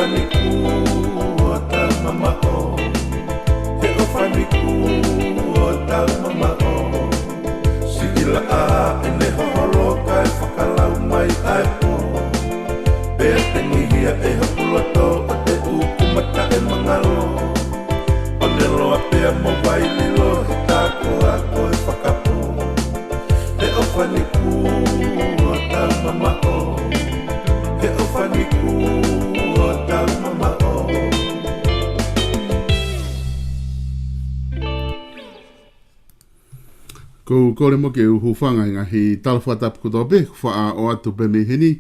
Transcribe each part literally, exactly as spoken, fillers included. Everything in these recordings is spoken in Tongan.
ʻOfa ni kuo tau mamaʻo. He ʻofa ni kuo tau mamaʻo. Siʻi laʻā ʻene hoholo kae fakalau mai ʻa e pō. Pea tenihia ʻe hoku loto ʻo te uku mata e mangalo. ʻO ne loa pea mo vai lilo he tā koa ko e fakapō. He ʻofa ni kuo tau mamaʻo. He ʻofa ni kuo tau mamaʻo. Ko u kole mo ke u hūfanga he ngaahi tala fakatapu kotoa pē, kuo faʻa ʻoatu pē mei heni.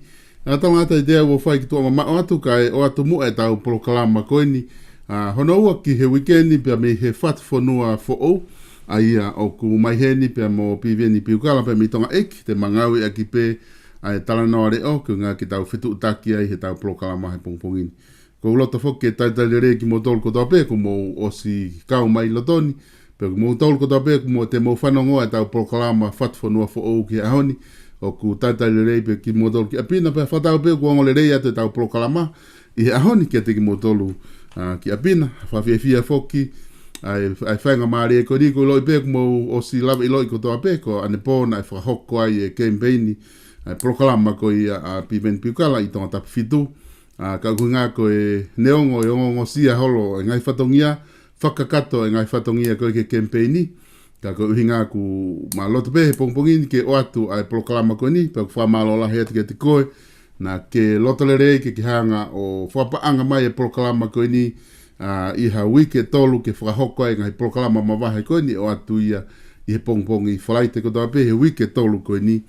ʻA, talangata ʻiate au ʻo fai ki tuʻa mamaʻo atu kae ʻoatu muʻa ʻetau polokalama ko eni. ʻA, hono ua ki he uike ni pea mei he Fatu Fonua Foʻou. ʻA ia ʻoku ʻomai heni pea mo Piveni Piukala pea mei Tonga ʻEiki, te ma ngāueʻaki pē ʻa e talanoa leʻo, ko e ʻuhinga ke tau fetuʻutaki ai heʻetau polokalama he pongipongi ni. Ko u loto foki ke talitali lelei kimoutolu kotoa pē kuo mou ʻosi kau mai loto ni, pea kimoutolu kotoa pē kuo mou te mou fanongo ʻetau polokalama Fatu Fonua Foʻou ki he ʻaho ni, ʻoku talitali lelei pē kimoutolu ki ʻapi na pea fakatau pē kuo ongo lelei atu ʻetau polokalama ʻi he ʻaho ni kiate kimoutolu, ʻa, ki ʻapi na, fakafiefia foki, ʻa e, ʻa e faingamālie ko eni ko u ʻiloʻi pē kuo mou ʻosi lava ʻiloʻi kotoa pē, ko ʻanepō naʻe fakahoko ai e kemipeini, ʻa e polokalama ko ia ʻa Piveni Piukala ʻi Tongatapu fitu, ʻa, ka ʻoku ʻuhinga ko e neongo e ongoongosia holo e ngaahi fatongia, fakakakato e ngaahi fatongia ko e ki he kemipeini, ka ko e ʻuhinga ʻoku ma loto pē he pongipongi ni ke ʻoatu ʻa e polokalama ko eni, pea ʻoku fakamālō lahi atu kiate koe, naʻa ke loto lelei ke ke hanga ʻo fakapaʻanga mai e polokalama ko eni, ʻa, ʻi ha uike ʻe tolu ke fakahoko ai e ngaahi polokalama mavahe ko eni ʻoatu ia ʻi he pongipongi Falaite kotoa pē he uike ʻe tolu ko eni.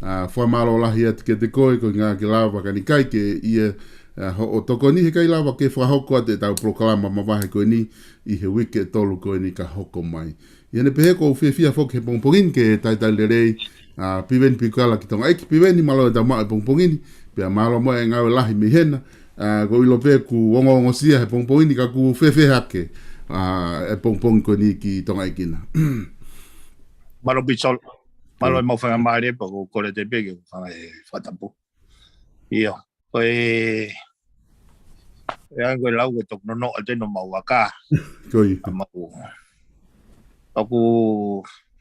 ʻA, fakamālō lahi atu kiate koe, ko e ʻuhinga ke lava ka ni kai ke ʻi ai, ʻa, hoʻo tokoni he ʻikai lava ke fakahoko atu ʻetau polokalama mavahe ko eni ʻi he uike ʻe tolu ko eni ka hoko mai. ʻI heʻene pehē ko u fiefia foki he pongipongi ni ke talitali lelei ʻa Piveni Piukala ki Tonga ʻEiki. Piveni, mālō e tau maʻu e pongipongi ni, pea mālō mo e ngāue lahi mei hena. ʻA, ko u ʻilo pē kuo ongoongosia he pongipongi ni ka kuo fēfē hake, ʻa, e pongipongi ko eni ki Tonga ʻEiki na. Mālō Pitsolo, mālō e mau faingamālie pea ko u kole atu pē ke u fanga e fakatapu. ʻIo, ko e, ʻe ʻai ko e lau ko e toki nonoʻo atu ʻi hono mau aka. Ko ia. ʻA mau, ʻoku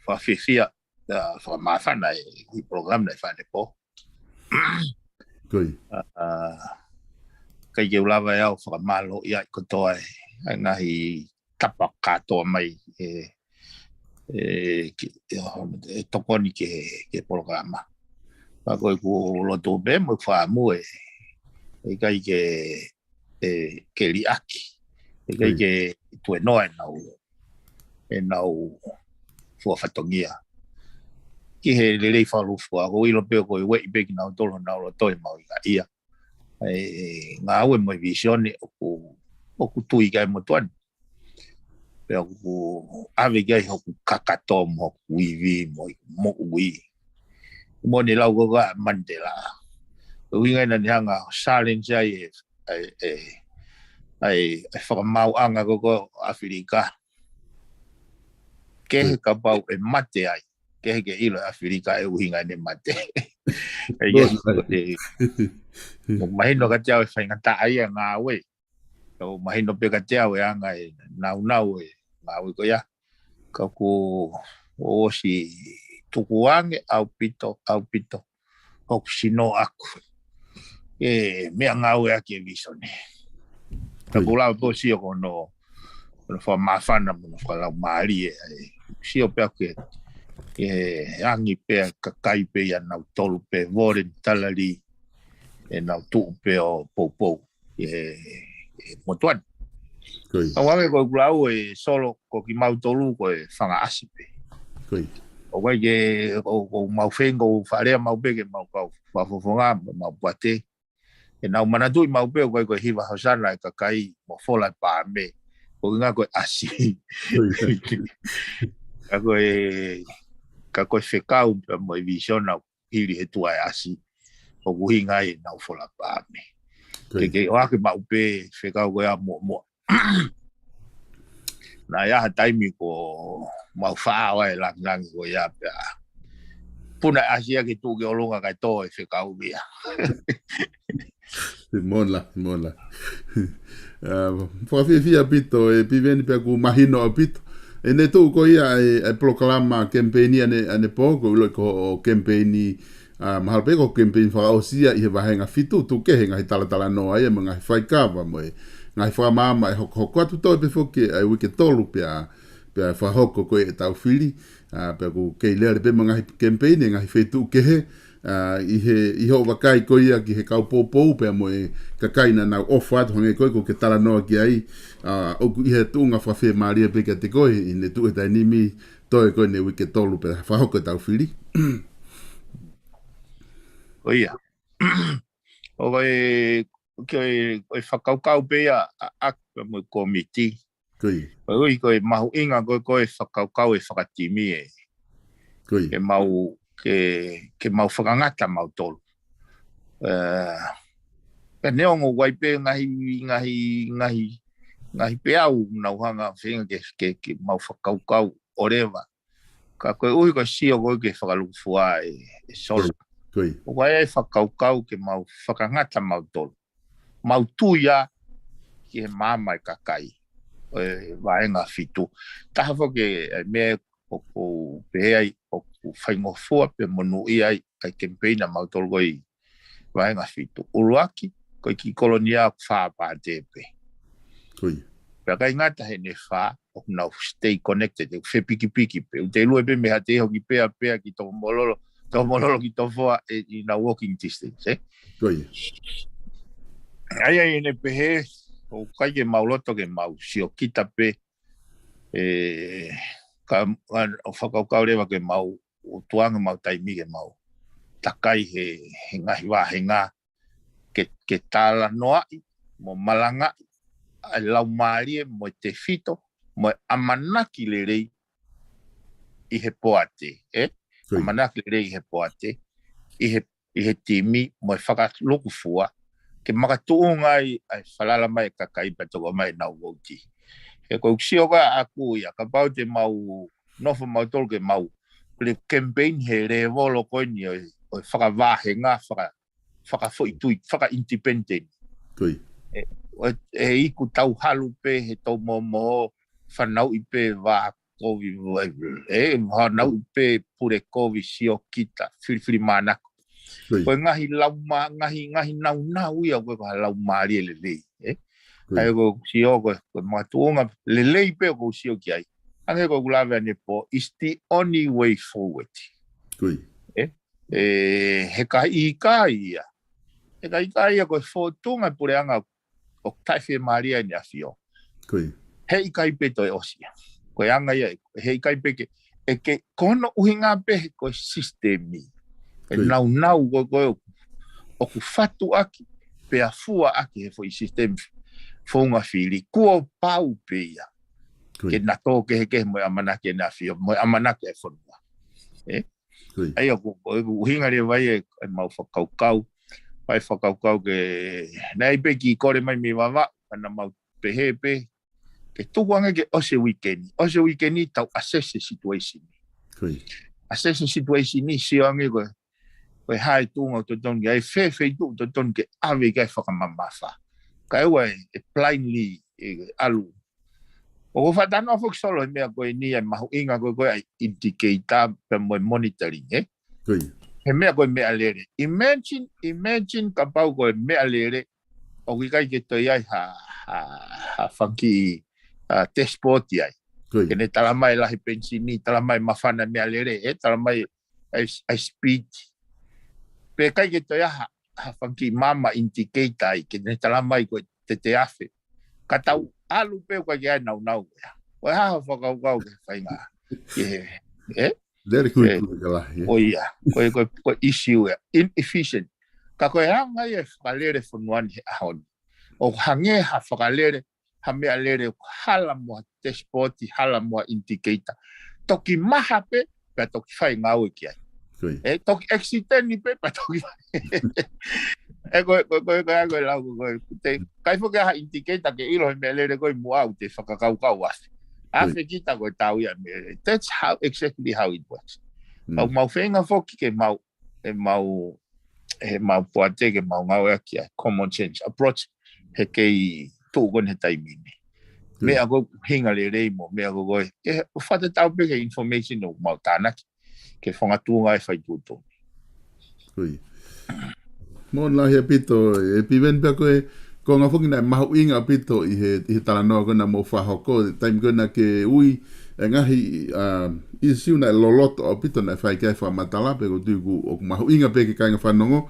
fakafiefia, ʻa, fakamāfana e, ʻi polokalama naʻe fai ʻanepō. Ko ia. ʻA, ʻa, ʻikai ke u lava ʻe au fakamālō ia ʻi kotoa e, ʻa e ngaahi tapa kātoa mai e, e, ki, e, e tokoni ke, ke polokalama. Ka ko e ku loto pē mo e fāmu e, ʻikai ke, e, ke liʻaki. ʻIkai Ui. ke tuenoa ʻenau, ʻenau fua fatongia. Ki he lelei fakalūkufua, ko u ʻilo pē ko e ueʻi pē kinautolu honau loto ʻe mahuʻinga ia. ʻA e, e, ngāue mo e vīsone ʻoku, ʻoku tui ki ai e motuʻa ni. Pea ʻoku ʻave ki ai hoku kakato mo hoku ivi mo hoku moʻui. Mo ne lau ko ka Mandela. ʻUhinga ia naʻa ne hanga ʻo challenge ai e, e, e, e, e fakamaauʻanga ko ko ʻAfilika. Kehe Ui. kapau ʻe mate ai. Kehe ke ʻilo ʻAfilika e ʻuhinga ʻene mate. ʻE, Ui. ʻe, ʻoku mahino kiate au e faingataʻa ia e ngāue. ʻOku mahino pē kiate au e anga e naunau e ngāue ko ia. Ka ʻoku ʻosi tukuange ʻaupito, ʻaupito hoku sino ʻaku. E meʻangāueʻaki e vīsone. Ka Ui. ʻoku lau pē ʻo sio ko hono, hono fakamāfana mo hono fakalaumālie. ʻE, sio pē ʻaku ke, ke angi pē ʻa e kakai pē ia nautolu pē, Vole, Talali, ʻenau tuʻu pē ʻo poupou ʻi he, he motuʻa ni. Ko ia. ʻA ʻoku ʻave ko ʻeku lau e Solo ko kimautolu ko e fanga ʻasi pē. Ko ia. ʻOku ʻikai ke, ʻo, ʻoku mau feinga ʻo fakalea mau pē ke mau kau fakafofonga, mau pate. ʻE nau manatuʻi mau pē ʻoku ʻikai ko e hiva Hosana e kakai mo Fola e Paame. ʻUhinga ko e ʻasi. Ko ia. Ka ko e, ka ko e fekau pea mo e vīsone ʻoku hili he tuʻa e ʻasi. ʻOku ʻuhinga ai ʻenau Fola e Paame. Ko ia. Ke, ke ʻohake maʻu pē fekau ko ia mo, mo. Naʻe ʻi ai ha taimi ko mau faʻao ai e langilangi ko ia pea puna e ʻasi ia ke tuʻu ki ʻolunga kae tō e fekau ia. Mona, mona. Fakafiefia ʻaupito, ʻe Piveni, pea ʻoku mahino ʻaupito. ʻEne tuʻu ko ia ʻa e polokalama kemipeini ʻa ʻene pō, ko e ʻilo ko e kemipeini, mahalo pē ko e kemipeini fakaʻosi ia ʻi he vāhenga fitu, tuku kehe ngaahi talatalanoa ia mo e ngaahi faikava mo e ngaahi fakamaama ʻe hokohoko atu, toe pē foki ʻa e uike tolu pea, pea fakahoko ko e ʻetau fili, pea ʻoku kei lele pē mo e ngaahi kemipeini, ngaahi feituʻu kehe, ʻi he, ʻi hoʻo vakai ko ia ki he kau poupou pea mo e kakai naʻa nau ʻofa atu hangē ko e ʻoku ke talanoa ki ai, ʻoku ʻi he tuʻunga fakafiemālie pē kiate koe, ʻi heʻene tuʻu he taimi ni, toe ko ʻene uike tolu pea fakahoko ʻetau fili. ʻIo. ʻOku ʻi ai, ʻoku ʻi ai, ʻoku ʻi ai e fakakaukau pē ia ʻa, ʻa, pea mo e kōmiti. ʻOku ʻi ai. ʻOku ʻi ai ko e mahuʻinga ko e, ko e fakakaukau ʻa e fakatimi ē. Ke mau, ke, ke mau fakangata mautolu. Pea neongo ʻoku ʻi ai pē ngaahi, ngaahi, ngaahi, ngaahi peau naʻa nau hanga feinga ke, ke, ke mau fakakaukau ʻo leva. Ka koeʻuhi ko e sio ko e ke fakalukufua ʻe, ʻe Solo. ʻOku ʻi ai e fakakaukau ke mau fakangata mautolu. Mau tui ia ki he maama ʻa e kakai ʻo e vāhenga fitu. Taha foki e meʻa ʻoku pehē ai ʻoku faingofua pea monūʻia ai ʻa e kemipeini ʻa mautolu ko e vāhenga fitu. ʻUluaki, ko e kiʻi kolonia ʻoku fā pāte pē. Pea ʻikai ngata heʻene fā, ʻoku nau stay connected, ʻoku fepikipiki pē. ʻOku te lue pē mei Haʻateiho ki Pea, Pea ki Tokomololo, Tokomololo ki Tofoa, ʻe, ʻi he walking distance, ē? ʻA ia ʻi heʻene pehē, ʻoku ʻikai ke mau loto ke mau siokita pē, ē, ka, ʻo fakakaukau leva ke mau, ʻo tuku ange mau taimi ke mau takai he, he ngaahi vāhenga, ke, ke talanoaʻi mo malangaʻi ʻa e laumālie mo e tefito mo e ʻamanaki lelei ʻi he poate, ē? ʻAmanaki lelei ʻi he poate, ʻi he, ʻi he timi mo e fakalukufua, ke makatuʻunga ai ʻa e falala mai e kakai pea toko mai ʻenau vouti. He ko e sio ko ia ʻaʻaku ia, kapau te mau nofo mautolu ke mau, ko e kemipeini he lēvolo ko eni ʻo e, ʻo e fakavāhenga, faka, fakafoʻituitui, faka-independent. ʻE, ʻe iku tau halu pē he tau momo, fanauʻi pē vā kovi, ʻe, fanauʻi pē pule kovi, siokita, filifilimānako. Ko e ngaahi lauma, ngaahi, ngaahi naunau ia ko e ko ha laumālie lelei, ē? ʻA ia ko e sio ko e, ko e makatuʻunga lelei pē ʻoku ou sio ki ai. Hangē ko ʻeku lave ʻanepō, it's the only way forward. ʻE, ʻe, he ka ʻikai ia. He ka ʻikai ia ko e fōtunga e puleʻanga ʻoku taʻefiemālie ʻEne ʻAfio. He ʻikai pē toe ʻosi ia. Ko e anga ia, he ʻikai pē ke, ʻe ke ko hono ʻuhinga pē he ko e sisitemi. ʻE naunau ko e, ko e ʻoku, ʻoku fatuʻaki, pea fuaʻaki he foʻi sisitemi founga fili. Kuo pau pē ia. Ke na tō kehekehe mo e ʻamanaki ʻEne ʻAfio, mo e ʻamanaki ʻa e fonua. ʻE? ʻA ia ko, ko ʻeku ʻuhinga leva ia ʻemau fakakaukau, ʻemau fakakaukau ke, naʻe ʻi ai pē kiʻi kole mai mei Vavaʻu, ka naʻa mau pehē pē, ke tuku ange ke ʻosi e uike ni, ʻosi e uike ni tau assess e situation. Assess e situation ni, sio ange ko e, ko e hā e tuʻunga ʻoku totonu ke, ʻa e fē feituʻu ʻoku totonu ke ʻave ki ai e fakamamafa. Kae ʻoua ʻe, ʻe blindly, ʻe ʻalu. ʻOku ou fakatalanoa foki Solo he meʻa ko eni ʻa e mahuʻinga ko e, ko e ʻa e indicator pea mo e monitoring, ē? He meʻa ko e meʻalele. Imagine, imagine kapau ko e meʻalele, ʻoku ʻikai ke toe ʻi ai ha, ha, ha fanga kiʻi, ʻa, dashboard ai. Ke ne tala mai lahi penisini, tala mai māfana meʻalele, ē, tala mai ʻa e, ʻa e speed. Pea ʻikai ke toe ʻi ai ha, ha fanga kiʻi maama indicator ai, ke ne tala mai ko e tete afe. Ka tau ʻalu pē ʻoku ʻikai ke ʻi ai e naunau ia. Ko e hā hoʻo fakakaukau ki he faʻahinga, ki he, ē? Lele kui kui ka lahi, ē? ʻIo, ko e, ko e, ko e issue ia. Inefficient. Ka ko e anga ia e fakalele fonua ni he ʻaho ni. ʻOku hangē ha fakalele, ha meʻalele ʻoku hala mo ha dashboard, hala mo ha indicator. Toki maha pē, pea toki fai ngāue ki ai. ʻE toki accident ni pē, pea toki fai. ʻE ko e, ko e, ko e, ko e, ko e lau, ko e, ko e. Te, ʻikai foki ha indicator ke ʻilo he meʻalele ko e muʻa ʻoku te fakakaukau afe. Afe kita ko e tau ia meʻalele. That's how, exactly how it works. ʻOku mau feinga foki ke mau, ʻe mau, he mau poate ke mau ngāueʻaki ʻa e common sense approach, he kei tuʻu ko eni he taimi ni. Meʻa ko ē ʻoku ʻuhinga lelei mo meʻa ko ē ʻoku fakatatau pē ki he information ʻoku mau tānaki ke fakatuʻunga e fai tuʻutuʻuni. Mālō lahi ʻaupito, ʻe Piveni, pea ko e, ko e ngaahi foki naʻe mahuʻinga ʻaupito ʻi he, ʻi he talanoa ko ena naʻa mou fakahoko, taimi ko ena ke ui e ngaahi, ʻa, ʻisiū naʻe loloto ʻaupito naʻe fai ki ai e fakamatala, pea ʻoku ou tui ʻoku, ʻoku mahuʻinga pē ki he kāinga fanongo,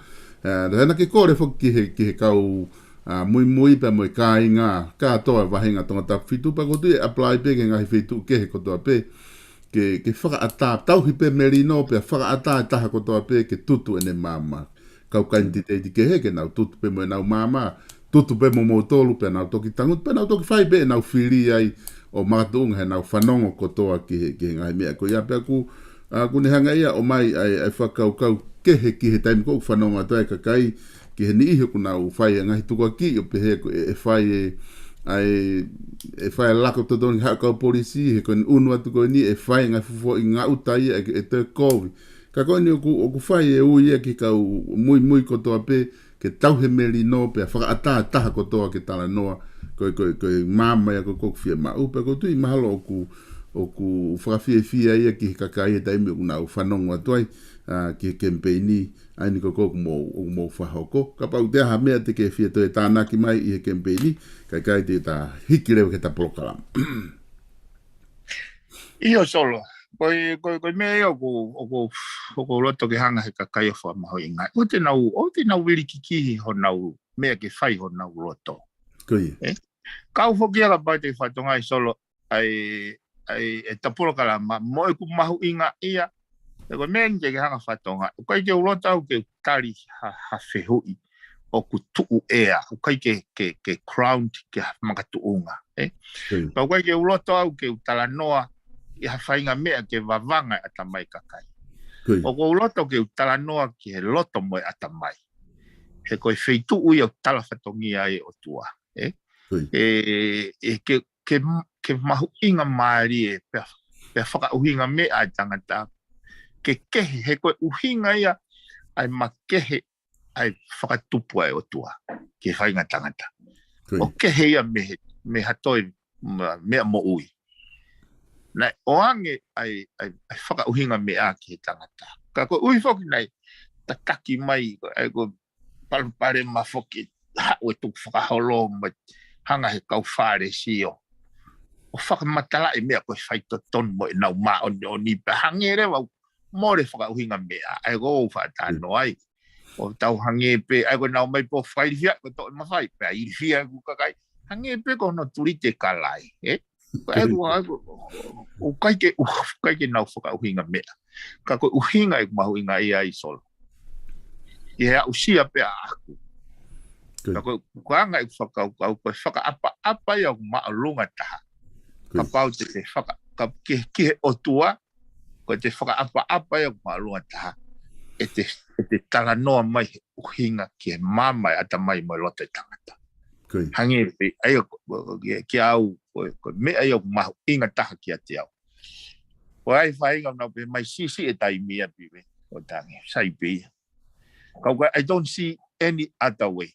ʻa, he naʻa ke kole foki ki he, ki he kau, ʻa, muimui pea mo e kāinga, kātoa vahenga Tongatapu fitu, pea ʻoku ou tui ʻe apply pē ki he ngaahi feituʻu kehe kotoa pē, ke, ke fakaʻatā, tauhi pē melino, pea fakaʻatā e taha kotoa pē ke tutu ʻene maama. Kau kainititeiti kehe ke nau tutu pē mo ʻenau maama, tutu pē mo moutolu, pea nau toki tangutu, pea nau toki fai pē ʻenau fili ai ʻo makatuʻunga heʻenau fanongo kotoa ki he, ki he ngaahi meʻa ko ia. Pea ʻoku, ʻa, ʻoku ne hanga ia ʻo ʻomai ʻa e, ʻa e fakakaukau kehe ki he taimi ko ē ʻoku fanongo atu ai e kakai, ki he niʻihi ʻoku nau fai e ngaahi tukuakiʻi ʻo pehē ko e, ʻe fai e, ʻa e, ʻe fai e lako totonu ki he haʻa kau polisi, he ko eni ʻunu atu ko eni, ʻe fai e ngaahi fuofua ʻi ngaʻuta ia, ʻe, ʻe toe kovi. Ka ko eni ʻoku, ʻoku fai e ui ia ki he kau muimui kotoa pē, ke tauhi e melino pea fakaʻatā e taha kotoa ke talanoa, ko e, ko e, ko e maama ia ko ē ʻoku fiemaʻu, pea ʻoku ou tui mahalo ʻoku, ʻoku fakafiefia ia ki he kakai he taimi ʻoku nau fanongo atu ai, ʻa, ki he kemipeini, ʻa eni ko ē ʻoku mou, ʻoku mou fakahoko. Kapau ʻoku ʻi ai ha meʻa te ke fie toe tānaki mai ʻi he kemipeini, kae ʻikai te ta hiki leva ki heʻeta polokalama. ʻIo Solo, ko e, ko e, ko e meʻa ia ʻoku, ʻoku, ʻoku ou loto ke hanga he kakai ʻo fakamahuʻingaʻi. ʻOua te nau, ʻoua te nau vilikikihi honau meʻa ke fai honau loto. Ko ia. Kau foki ia kapau te ke fakatokangaʻi Solo, ʻa e, ʻa e, ʻeta polokalama, mo ʻeku mahuʻingaʻia, he ko e meʻa eni te ke hanga ʻo fakatokangaʻi. ʻOku ʻikai ke u loto au ke u tali ha, ha fehuʻi ʻoku tuʻu ʻea, ʻoku ʻikai ke, ke, ke ground ki ha makatuʻunga, ē? Pea ʻoku ʻikai ke u loto au ke u talanoa ʻi ha faʻahinga meʻa ke vavanga e ʻatamai kakai. ʻOku ou loto ke u talanoa ki he loto mo e ʻatamai. He ko e feituʻu ia ʻoku tala fatongia ai e ʻOtua, ē? ʻE, ʻe ke, ke, ke mahuʻinga mālie pea, pea fakaʻuhinga meʻa e tangata. Ke kehe, he ko e ʻuhinga ia ʻa e makehe ʻa e fakatupu ʻa e ʻOtua ki he faʻahinga tangata. ʻO kehe ia mei he, mei ha toe ma-, meʻa moʻui. Naʻe ʻoange ʻa e, ʻa e, ʻa e fakaʻuhinga meʻa ki he tangata. Ka ko e ʻuhi foki naʻe tataki mai, ko e, ʻa e ko e palopalema foki, haʻu e tukufakaholo mo e hanga he kau Fālesi ʻo, ʻo fakamatalaʻi e meʻa ko e faitotonu mo ʻenau māʻoniʻoni pea hangē leva ʻoku mole fakaʻuhinga meʻa, ʻa e ko ē ʻoku ou faʻa talanoa ai. ʻO tau hangē pē, ʻa e ko ʻenau ʻomai pē ʻo fakailifia, ko e toʻo e mafai, pea ilifia e ʻū kakai. Hangē pē ko hono tulite kalai, ē? Ko e ʻai ko, ʻai ko, ʻoku ʻikai ke, ʻoku ʻikai ke nau fakaʻuhinga meʻa. Ka ko e ʻuhinga ʻeku mahuʻingaʻia ai Solo. ʻI he aʻusia pē ʻaʻaku. Ka ko e, ko e anga ʻeku fakakaukau, ko e fakaʻapaʻapa ia ʻoku māʻolunga taha. Kapau te te faka-, ka ke, ki he ʻOtua, ko ʻete fakaʻapaʻapa ia ʻoku māʻolunga taha, ʻete, ʻete talanoa mai he ʻuhinga ki he maama e ʻatamai mo e loto e tangata. Hangē pē, ʻa ia ko, ko, ki, kiate au, ko, ko e meʻa ia ʻoku mahuʻinga taha kiate au. Ko e ʻai faʻahinga ʻoku nau pehē mai siʻisiʻi e taimi ia Pive, ʻo tangi, sai pē ia. Ka ʻoku, I don't see any other way.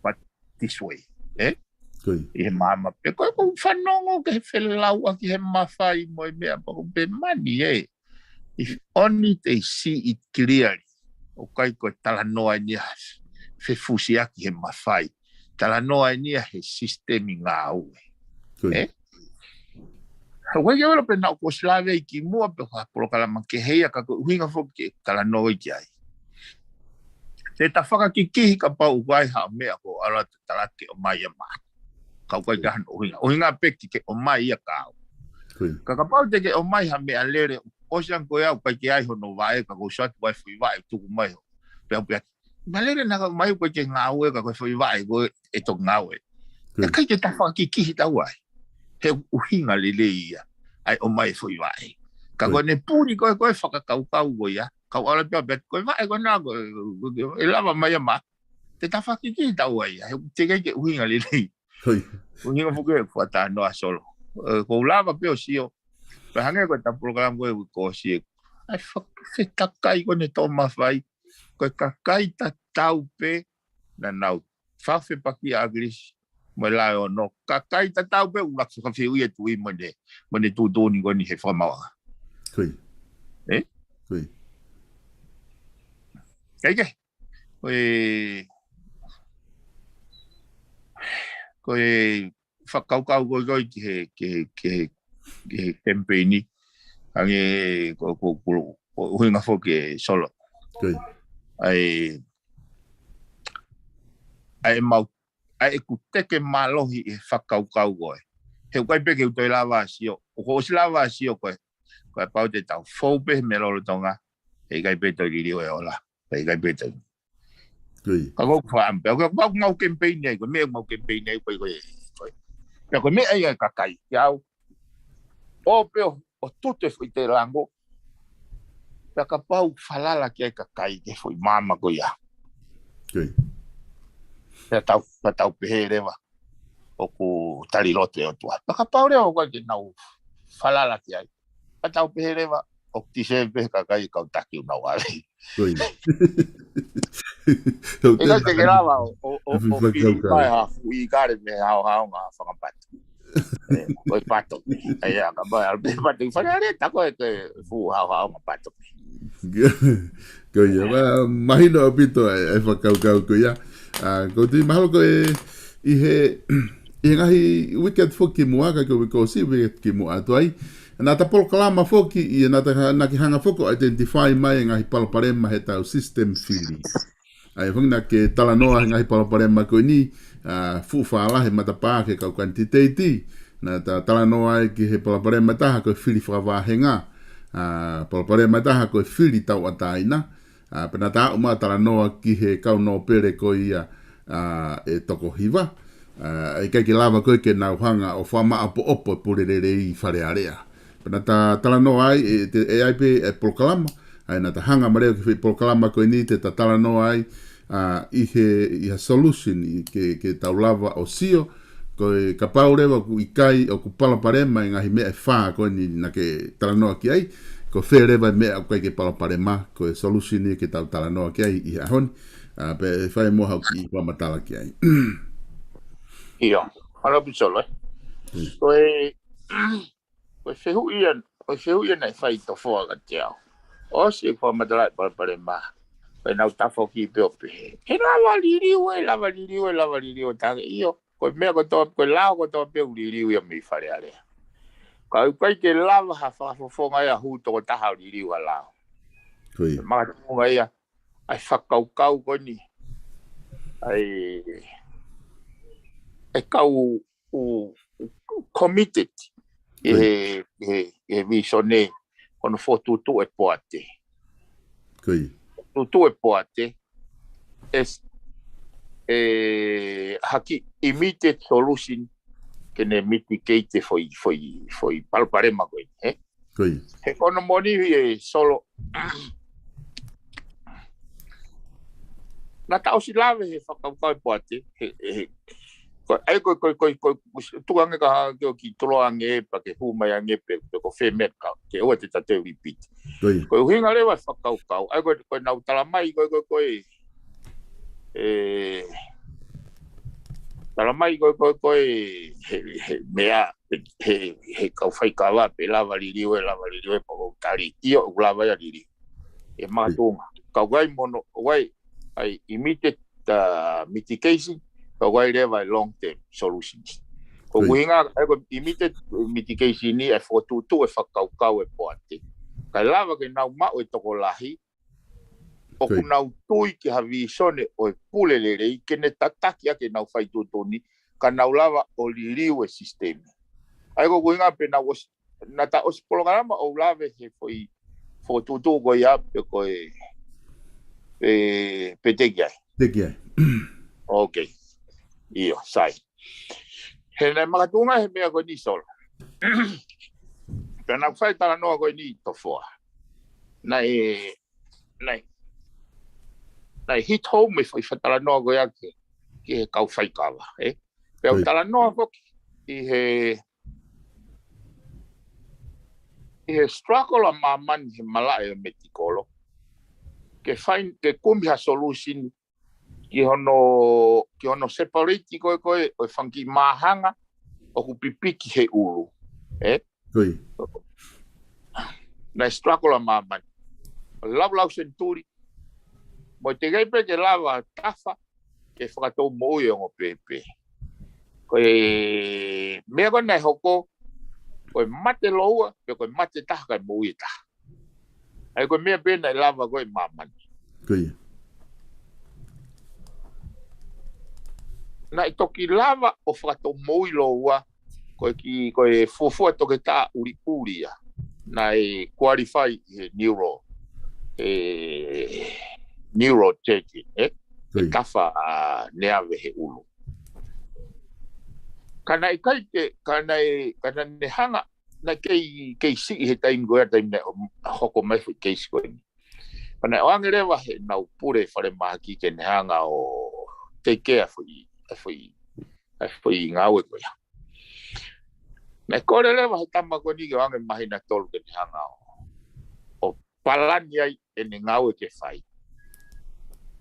But this way, ē? ʻI he maama pē, ko e ʻoku ou fanongo ki he felauʻaki he mafai mo e meʻa pea ʻoku ou pehē mai ē. If only they see it clearly. ʻOku ʻikai ko e talanoa eni ia he fefusiaki he mafai. Talanoa eni ia he sisitemi ngāue. Ē? ʻOku ʻikai ke u ʻilo pe naʻa ku ʻosi lave ai kimuʻa pe ko ha polokalama kehe ia ka ko e ʻuhinga foki ke talanoa ki ai. Te ta fakakikihi kapau ʻoku ʻi ai ha meʻa ʻoku ou ʻalu atu ʻo tala ke ʻomai ia maʻaku. Ka ʻoku ʻikai ke ʻi ai hano ʻuhinga. ʻUhinga pē ke ke ʻomai ia kiate au. Ka kapau te ke ʻomai ha meʻalele, ʻosi ange ko ia ʻoku ʻikai ke ʻi ai hono vaʻe, ka ʻoku ou sio atu ʻoku ʻi ai e foʻi vaʻe ʻoku tuku mai holo. Pea u pehē atu, meʻalele naʻa ke ʻomai ʻoku ʻikai ke ngāue ka ko e foʻi vaʻe ko ē ʻe toki ngāue. ʻE ʻikai ke ta fakakikihi taua ai. He ʻuhinga lelei ia ʻa e ʻomai e foʻi vaʻe. Ka ko ʻene puli ko ē ko e fakakaukau ko ia, ka u ʻalu pē au pea ko e vaʻe ko ena ko e, ko e, ʻe lava mai ia maʻaku. Te ta fakakikihi taua ia, he ʻoku teʻeki ai ke ʻuhinga lelei. ʻUhinga foki ʻeku fakatalanoa Solo. ʻE, ʻoku ou lava pē ʻo sio. Pea hangē ko ʻeta polokalama ko ē ʻoku ou sio. ʻAi fak-, fetakai ko ʻene toʻo mafai. ko e kakai tatau pē naʻa nau fafepaki ʻa ʻAkilisi mo e Laeono, kakai tatau pē ʻoku ʻuluaki fakafiu ia tuʻi mo ne, mo ne tuʻutuʻuni ko eni he fakamaauʻanga. Ko ia. Ē? Ko ia. Kae kehe, ko e, ko e fakakaukau ko ē ko ē ki he, ki he, ki he, ki he kemipeini. Hangē ko, ko, ko, ko ʻuhinga foki ē Solo. Ko ia. ʻA e, ʻa e mau, ʻa ʻeku teke mālohi ʻi he fakakaukau ko ē. He ʻoku ʻikai pē ke u toe lava ʻo sio, ʻoku ʻosi lava ʻo sio ko ē. Ko e pau te tau fou pē he meʻa lolotonga. He ʻikai pē toe liliu e ola. He ʻikai pē toe. Ko ia. Ka ko e fakaʻamu pē. Ko e mau kemipeini ai, ko e meʻa mau kemipeini ai, ko e, ko e, ko e. Pea ko e meʻa ia ʻa e kakai, ʻia au. ʻO pē ʻo, ʻo tutu e foʻi tēlango. Pea kapau falala ki ai e kakai ki he foʻi maama ko ia. Ko ia. Pea tau, pea tau pehē leva ʻoku tali lotu e ʻOtua. Pea kapau leva ʻoku ʻikai ke nau falala ki ai, pea tau pehē leva ʻoku deserve pē he kakai e kau taki ʻoku nau ʻave. Ko ia. ʻE ʻikai te ke lava ʻo, ʻo, ʻo, ʻo fili mai ha fuʻu ʻīkale mei he haohaoa fakapato. Ē, ko e pato. ʻA ia, ka mai ʻalu pē pato ki Fale Alea, tā ko ē ko e fuʻu haohaoa pato. Ko ia, ma, mahino ʻaupito e, e fakakaukau ko ia. ʻA, ʻoku ou tui mahalo ko e, ʻi he, ʻi he ngaahi uike atu foki kimuʻa, ka ko e uike ʻosi, uike kimuʻa atu ai. Naʻa ta polokalama foki, ʻi he naʻa ta, naʻa ke hanga foki ʻo identify mai e ngaahi palopalema he tau system fili. ʻA ia foki naʻa ke talanoa he ngaahi palopalema ko eni, ʻa, fuʻu fālahi matapā ki he kau kanititeiti. Naʻa ta talanoa ai ki he palopalema ʻe taha ko e fili fakavāhenga. ʻA, palopalema ʻe taha ko e fili tauʻatāina. ʻA, pea naʻa ta aʻu mai ʻo talanoa ki he kau nōpele ko ia, ʻa, ʻe toko hiva. ʻA, ʻikai ke lava ko ē ke nau hanga ʻo fakamāʻopoʻopo e pule lelei ʻi Fale Alea. Pea naʻa ta talanoa ai, ʻe, te, ʻe ʻi ai pē e polokalama, ʻa ia naʻa ta hanga mai leva ki he foʻi polokalama ko eni te ta talanoa ai, ʻa, ʻi he, ʻi ha solution ʻi ke, ke tau lava ʻo sio, ko e kapau leva ʻoku ʻikai, ʻoku palopalema e ngaahi meʻa ʻe fā ko eni naʻa ke talanoa ki ai, ko fē leva e meʻa ʻoku ʻikai ke palopalema, ko e solution ia ke tau talanoa ki ai ʻi he ʻaho ni, ʻa, pea ʻe fai muʻa haʻaku kiʻi fakamatala ki ai. ʻIo, mālō ʻaupito Solo, ē. Mm. Ko e, ko e fehuʻi ia, ko e fehuʻi ia naʻe fai ʻe Tofoa kiate au. ʻOsi e fakamatala e palopalema. Ko e nau tafoki pē ʻo pehē, ʻe lava liliu, ʻe lava liliu, ʻe lava liliu, tā ke ʻio. Ko e meʻa kotoa, ko e lao kotoa pē ʻoku liliu ia mei Fale Alea. Ka ʻoku ʻikai ke lava ha fakafofonga ia ʻo hū tokotaha ʻo liliu ha lao. Ko ia. Makatuʻunga ia, ʻa e fakakaukau ko eni. ʻA e, e kau ʻoku, ʻoku committed ʻi he, ʻi he, ʻi he visone ko hono fokotuʻutuʻu e poate. Ko ia. Tuʻutuʻu e poate, ʻe, ʻe, ha kiʻi immediate solution ke ne mitigate e foʻi, foʻi, foʻi palopalema ko ē, ē? Ko ia. He ko hono moʻoni ē Solo. Naʻa ta ʻosi lave he fakakaukau e poate, he, he, ko, ʻa ia ko, ko, ko, ko, tuku ange ka hake ʻo kiʻi tolo ange pea ke hū mai ange pē, pē ko fē meʻa ka, ke ʻoua te ta toe repeat. Ko ia. Ko e ʻuhinga leva e fakakaukau, ʻa ia ko, ko e nau tala mai, ko, ko, ko e, ē, tala mai ko, ko, ko e, he, he, meʻa, he, he kau faikava, pe lava liliu ē, lava liliu ē, pea ʻoku tali, ʻio, ʻoku lava ia liliu. ʻE makatuʻunga. Ka ʻoku ʻi ai mono, ʻoku ʻi ai, ʻa e immediate, ʻa, mitigation, ka ʻoku ʻi ai leva e long term solutions. Ko e ʻuhinga, ʻa ia ko e immediate mitigation ni, ʻa e fokotuʻutuʻu e fakakaukau e poate. Kae lava ke nau maʻu e tokolahi, ʻoku nau tui ki ha visone ʻo e pule lelei, ke ne tataki ʻaki ʻenau fai tuʻutuʻuni, ka nau lava ʻo liliu e sisitemi. ʻA ia ko e ʻuhinga pē naʻa ʻosi, naʻa ta ʻosi polokalama ʻo lave he foʻi fokotuʻutuʻu ko ia pe ko e, pe, pe teʻeki ai. Teʻeki ai. Ok. ʻIo, sai. He naʻe makatuʻunga he meʻa ko eni Solo. Pea naʻa ku fai talanoa ko eni Tofoa. Naʻe, naʻe, naʻe hit home e foʻi fakatalanoa ko ia ki he, ki he kau faikava, ē? Pea u talanoa foki ʻi he, ʻi he struggle ʻa māmani he malaʻe ʻo e metikolo. ke fai, ke kumi ha solution ki hono, ki hono separate ko ē, ko ē ʻo e fanga kiʻi māhanga ʻoku pipiki he ʻulu. Ē? Ko ia. Naʻe struggle ʻa māmani. Laulau senituli. Mo e teʻeki ai pē ke lava tafa ke fakatou moʻui e ongo pēpē. Ko e meʻa ko ē naʻe hoko, ko e mate lōua, pe ko e mate taha kae moʻui e taha. ʻA ia ko e meʻa pē naʻe lava ko ē ʻe māmani. Ko ia. Naʻe toki lava ʻo fakatou moʻui lōua, ko e kiʻi, ko e fuofua toketā ʻuliʻuli ia. Naʻe qualify ʻi he neuro, ʻe, neurosurgeon, ē? Ko ia. Tafa, ʻa, neave he ʻulu. Ka naʻe ʻikai ke, ka naʻe, ka naʻe hanga, naʻe kei, kei siʻi he taimi ko ia, taimi naʻe hoko mai foʻi keisi ko eni. Ka naʻe ʻoange leva heʻenau pule falemahaki ke ne hanga ʻo take care foʻi, foʻi, foʻi ngāue ko ia. Naʻe kole leva he tama ko eni ke ʻoange māhina ʻe tolu ke ne hanga ʻo, ʻo palani ai ʻene ngāue ke fai.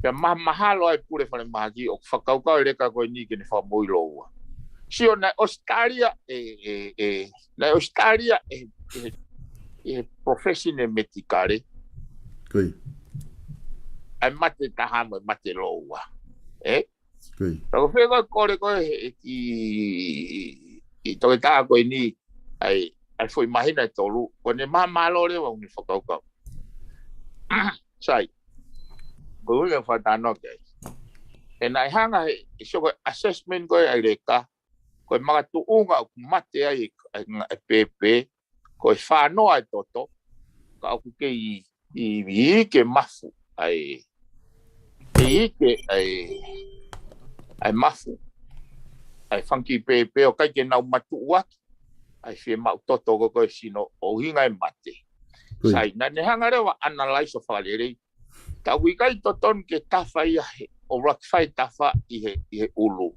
Pea mahamahalo ai pule falemahaki ʻo fakakaukau e leka ko eni ke ne fakamoʻui lōua. Sio naʻe ʻosi talia ʻe, ʻe, ʻe, naʻe ʻosi talia ʻe, ʻe, ʻe profession ʻe medical. Ko ia. ʻA e mate taha mo e mate lōua. Ē? Ko ia. Ka ko e fē ko ē kole ko ē he, ʻi, ʻi toketā ko eni, ʻa e, ʻa e foʻi māhina ʻe tolu, ko ʻene mahamahalo leva ʻo ne fakakaukau. Sai. Ko e ʻuhinga fakatānoa ki ai. ʻE naʻe hanga he, ʻe sio ko e assessment ko ē ʻa e leka, ko e makatuʻunga ʻoku mate ai e, e, e pēpē, ko e fānoa e toto, ka ʻoku kei ʻi, ʻi, ʻi ʻike mafu, ʻa e, ʻi ʻike ʻa e, ʻa e mafu, ʻa e fanga kiʻi pēpē ʻoku ʻikai ke nau matuʻuaki ʻa e fiemaʻu toto ko ē ko e sino ʻo ʻuhinga e mate. Ko ia. Sai, naʻa ne hanga leva ʻo analyze ʻo fakalelei. Ka ʻoku ʻikai totonu ke tafa ia he, ʻo rectify tafa ʻi he, ʻi he ʻulu.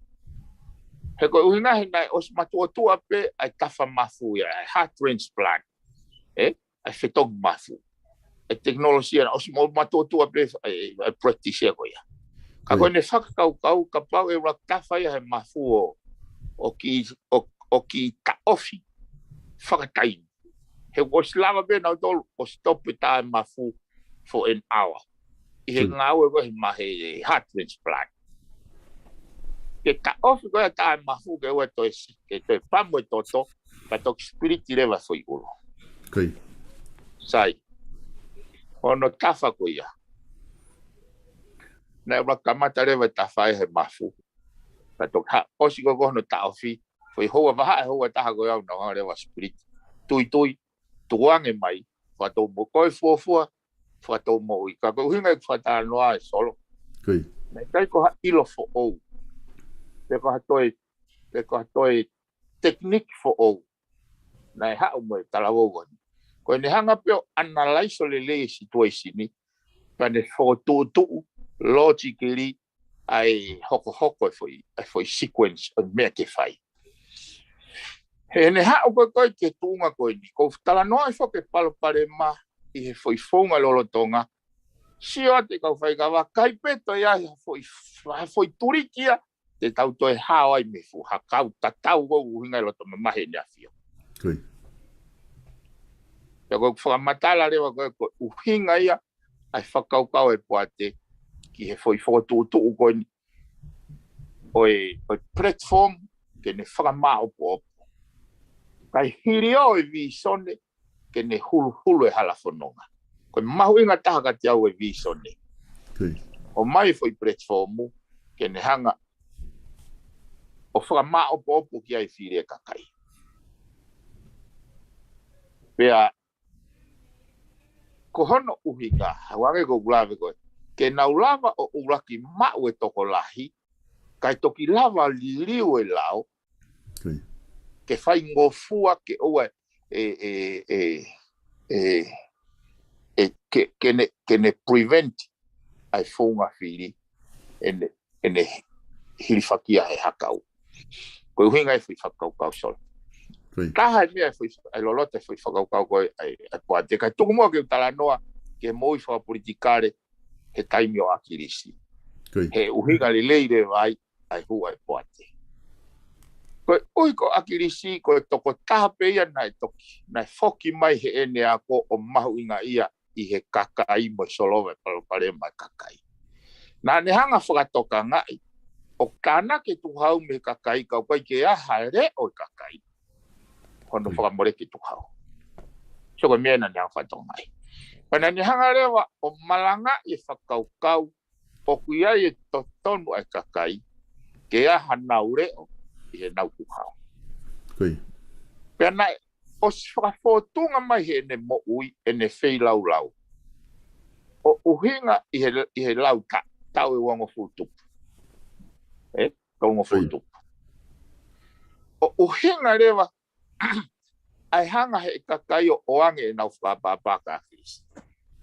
He ko e ʻuhinga he naʻe ʻosi matuʻotuʻa pē ʻa e tafa mafu ia, ʻa e heart transplant. Ē? ʻA e fetongi mafu. ʻA e tekinolosia naʻe ʻosi mo matuʻotuʻa pē ʻa e, ʻa e practice ia ko ia. Ka ko ʻene fakakaukau kapau ʻe ʻuluaki tafa ia he mafu ʻo, ʻo kiʻi, ʻo, ʻo kiʻi taʻofi fakataimi. He ʻoku ʻosi lava pē nautolu ʻo stop e tā e mafu for an hour. ʻI he ngāue ko ē he mahe heart transplant. Ke taʻofi ko ē tā e mafu ke ʻoua toe si-, ke toe pamu e toto, ka toki split leva foʻi ʻulu. Ko ia. Sai. Hono tafa ko ia. Naʻe ʻuluaki kamata leva e tafa ia he mafu. Ka toki hā, ʻosi ko ē ko hono taʻofi, foʻi houa vahaʻa, houa ʻe taha ko ia ʻoku nau hanga leva ʻo split. Tuitui, tukuange mai, fakatou mo-, ko e fuofua, fakatou moʻui. Ka ko e ʻuhinga ʻeku fakatānoa ē Solo. Ko ia. Naʻe ʻikai ko ha ʻilo foʻou. Pe ko ha toe, pe ko ha toe technique foʻou. Naʻe haʻu mo e talavou ko eni. Ko ʻene hanga pē ʻo analyze ʻo lelei e situation ni, pea ne fokotuʻutuʻu, logically, ʻa e hokohoko e foʻi, ʻa e foʻi sequence ʻo e meʻa ke fai. Heʻene haʻu ko ē ko ē ki he tuʻunga ko eni. ʻOku ou talanoa ai foki e palopalema ʻi he foʻi founga lolotonga. Sio atu e kau faikava, ʻikai pē toe ʻi ai ha foʻi, ha foʻi tuliki ia, te tau toe hao ai mei fuʻu hakau tatau ko ē ʻuhinga e loto mamahi ʻEne ʻAfio. Ko ia. Pea ko ʻeku fakamatala leva ko ē ko e ʻuhinga ia, ʻa e fakakaukau e poate ki he foʻi fokotuʻutuʻu ko eni ʻo e, ʻo e platform ke ne fakamāʻopoʻopo. Kae hili ʻo e vīsone ke ne huluhulu e hala fononga. Ko e mahuʻinga taha kiate au e vīsone. Ko ia. ʻOmai e foʻi platform ke ne hanga ʻo fakamāʻopoʻopo ki ai e fili e kakai. Pea ko hono ʻuhinga, hangē ko ʻeku lave ko ē, ke nau lava ʻo ʻuluaki maʻu e tokolahi, kae toki lava liliu e lao, Ko ia. ke faingofua ke ʻoua e, e, e, e, e, ke, ke ne, ke ne prevent ʻa e founga fili ʻene, ʻene hilifakia he hakau. Ko e ʻuhinga e foʻi fakakaukau Solo. Ko ia. Taha e meʻa e foʻi, e loloto e foʻi fakakaukau ko ē ʻa e, ʻa e poate. Kae tuku muʻa ke u talanoa ki he moʻui fakapolitikale he taimi ʻo ʻAkilisi. He ʻuhinga lelei leva ai ʻa e hū ʻa e poate. Koeʻuhi ko ʻAkilisi, ko e tokotaha pē ia naʻe toki, naʻe foki mai heʻene ako ʻo mahuʻingaʻia ʻi he kakai mo e solova e palopalema e kakai. Naʻa ne hanga fakatokangaʻi ʻoku tānaki e tukuhau mei he kakai ka ʻoku ʻikai ke ʻi ai ha leʻo e kakai hono fakamoleki e tukuhau. So ko e meʻa naʻa ne hanga fakatokangaʻi. Pea naʻa ne hanga leva ʻo malangaʻi e fakakaukau ʻoku ʻi ai e totonu ʻa e kakai ke ʻi ai hanau leʻo ʻi heʻenau tukuhau. Pea naʻe ʻosi fakafōtunga mai heʻene moʻui, ʻene feilaulau, ʻo ʻuhinga ʻi he, ʻi he lau ta-, taʻu ʻe uangofulu tupu. ʻE? Taʻu uangofulu tupu. ʻO ʻuhinga leva ʻa e hanga he kakai ʻo ʻoange ʻenau fakaʻapaʻapa kia ʻAkilisi.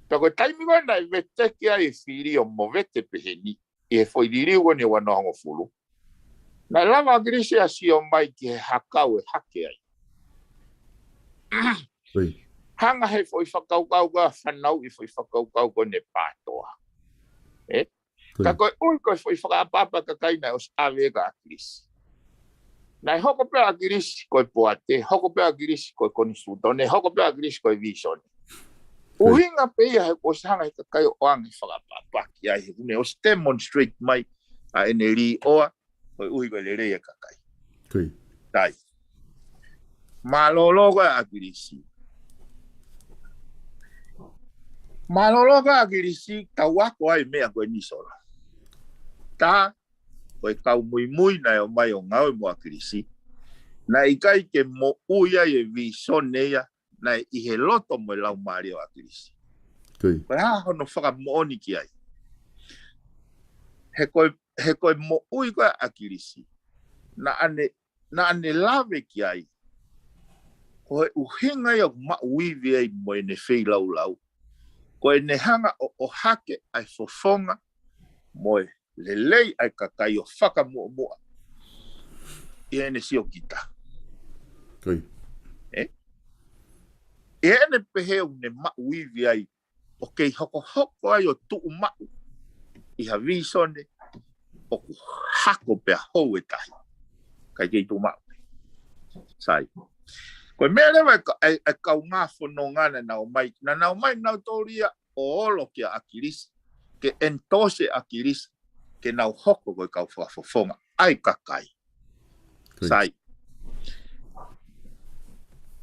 Pea ko e taimi ko ē naʻe veteki ai e fili ʻo movete peheni, ʻi he foʻi liliu ko eni ʻe uanoa hongofulu, naʻe lava ʻAkilisi ʻo sio mai ki he hakau ʻe hake ai. Hanga he foʻi fakakaukau ko ē ʻo fanauʻi e foʻi fakakaukau ko eni ʻe pātoa. ʻE? Ka koeʻuhi ko e foʻi fakaʻapaʻapa kakai naʻe ʻosi ʻave kia ʻAkilisi. Naʻe hoko pē ʻAkilisi ko e poate, hoko pē ʻAkilisi ko e konisitūtone, hoko pē ʻAkilisi ko e vīsone. ʻUhinga pē ia he kuo ʻosi hanga he kakai ʻo ʻoange fakaʻapaʻapa ki ai he kuo ne ʻosi demonstrate mai ʻa ʻene līʻoa, koeʻuhi ko e lelei e kakai. Sai. Mālōlō ko ē ʻAkilisi. Mālōlō ko ē ʻAkilisi, tau ako ai e meʻa ko eni Solo. Tā, ko e kau muimui naʻe ō mai ʻo ngāue mo ʻAkilisi, naʻe ʻikai ke moʻui ai e vīsone ia naʻe ʻi he loto mo e laumālie ʻo ʻAkilisi. Ko e hā hono fakamoʻoni ki ai? He ko e, he ko e moʻui ko ē ʻa ʻAkilisi, naʻa ne, naʻa ne lave ki ai, ko e ʻuhinga ia ʻoku maʻu ivi ai mo ʻene feilaulau, ko ʻene hanga ʻo, ʻohake ʻa e fofonga mo e lelei ʻa e kakai ʻo fakamuʻomuʻa ʻi heʻene siokita. ʻE? ʻI heʻene pehē ʻoku ne maʻu ivi ai ʻo kei hokohoko ai ʻo tuʻumaʻu ʻi ha vīsone ʻoku hako pea hou e tahi. ʻIkai kei tuʻumaʻu. Sai. Ko e meʻa leva e ka-, e, e kaungā fononga naʻa nau ō mai. Naʻa nau ō mai nautolu ia ʻo olo kia ʻAkilisi, ke endorse ʻAkilisi, ke nau hoko ko e kau fakafofonga ʻa e kakai. Sai.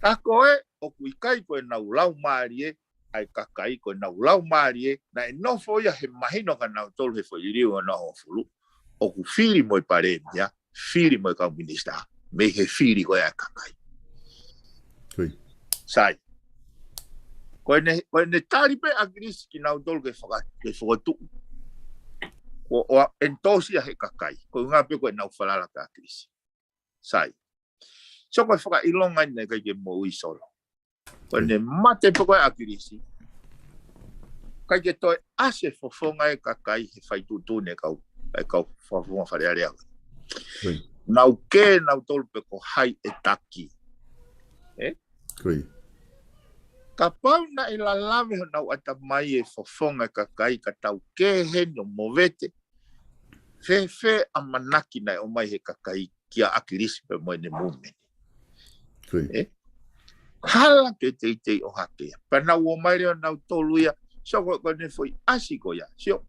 Ka ko e, ʻoku ʻikai ko ʻenau laumālie ʻa e kakai, ko ʻenau laumālie naʻe nofo ia he mahino kia nautolu he foʻi liliu ʻe uanoa hongofulu, ʻoku fili mo e palēmia, fili mo e kau minisitā, mei he fili ko ē ʻa e kakai. Sai. Ko ʻene, ko ʻene tali pē ʻAkilisi kinautolu ke faka-, ke fokotuʻu, ʻo, ʻo endorse ia he kakai. Ko e ʻuhinga pē ko ʻenau falala kia ʻAkilisi. Sai. So ko e fakaʻilonga eni naʻe ʻikai ke moʻui Solo. Ko ʻene mate pē ko ē ʻAkilisi, ʻikai ke toe ʻasi e fofonga e kakai he fai tuʻutuʻuni e kau, e kau fakafofonga Fale Alea. Nau kē nautolu pe ko hai ʻe taki. ʻE? Kapau naʻe lalave honau ʻatamai e fofonga e kakai ka tau kē heni ʻo movete, fēfē ʻamanaki naʻe ō mai he kakai kia ʻAkilisi pea mo ʻene movement? ʻE? Hala ke teitei ʻohake ia. Pea nau ō mai leva nautolu ia, sio ko, ko ʻene foʻi ʻasi ko ia. Sio.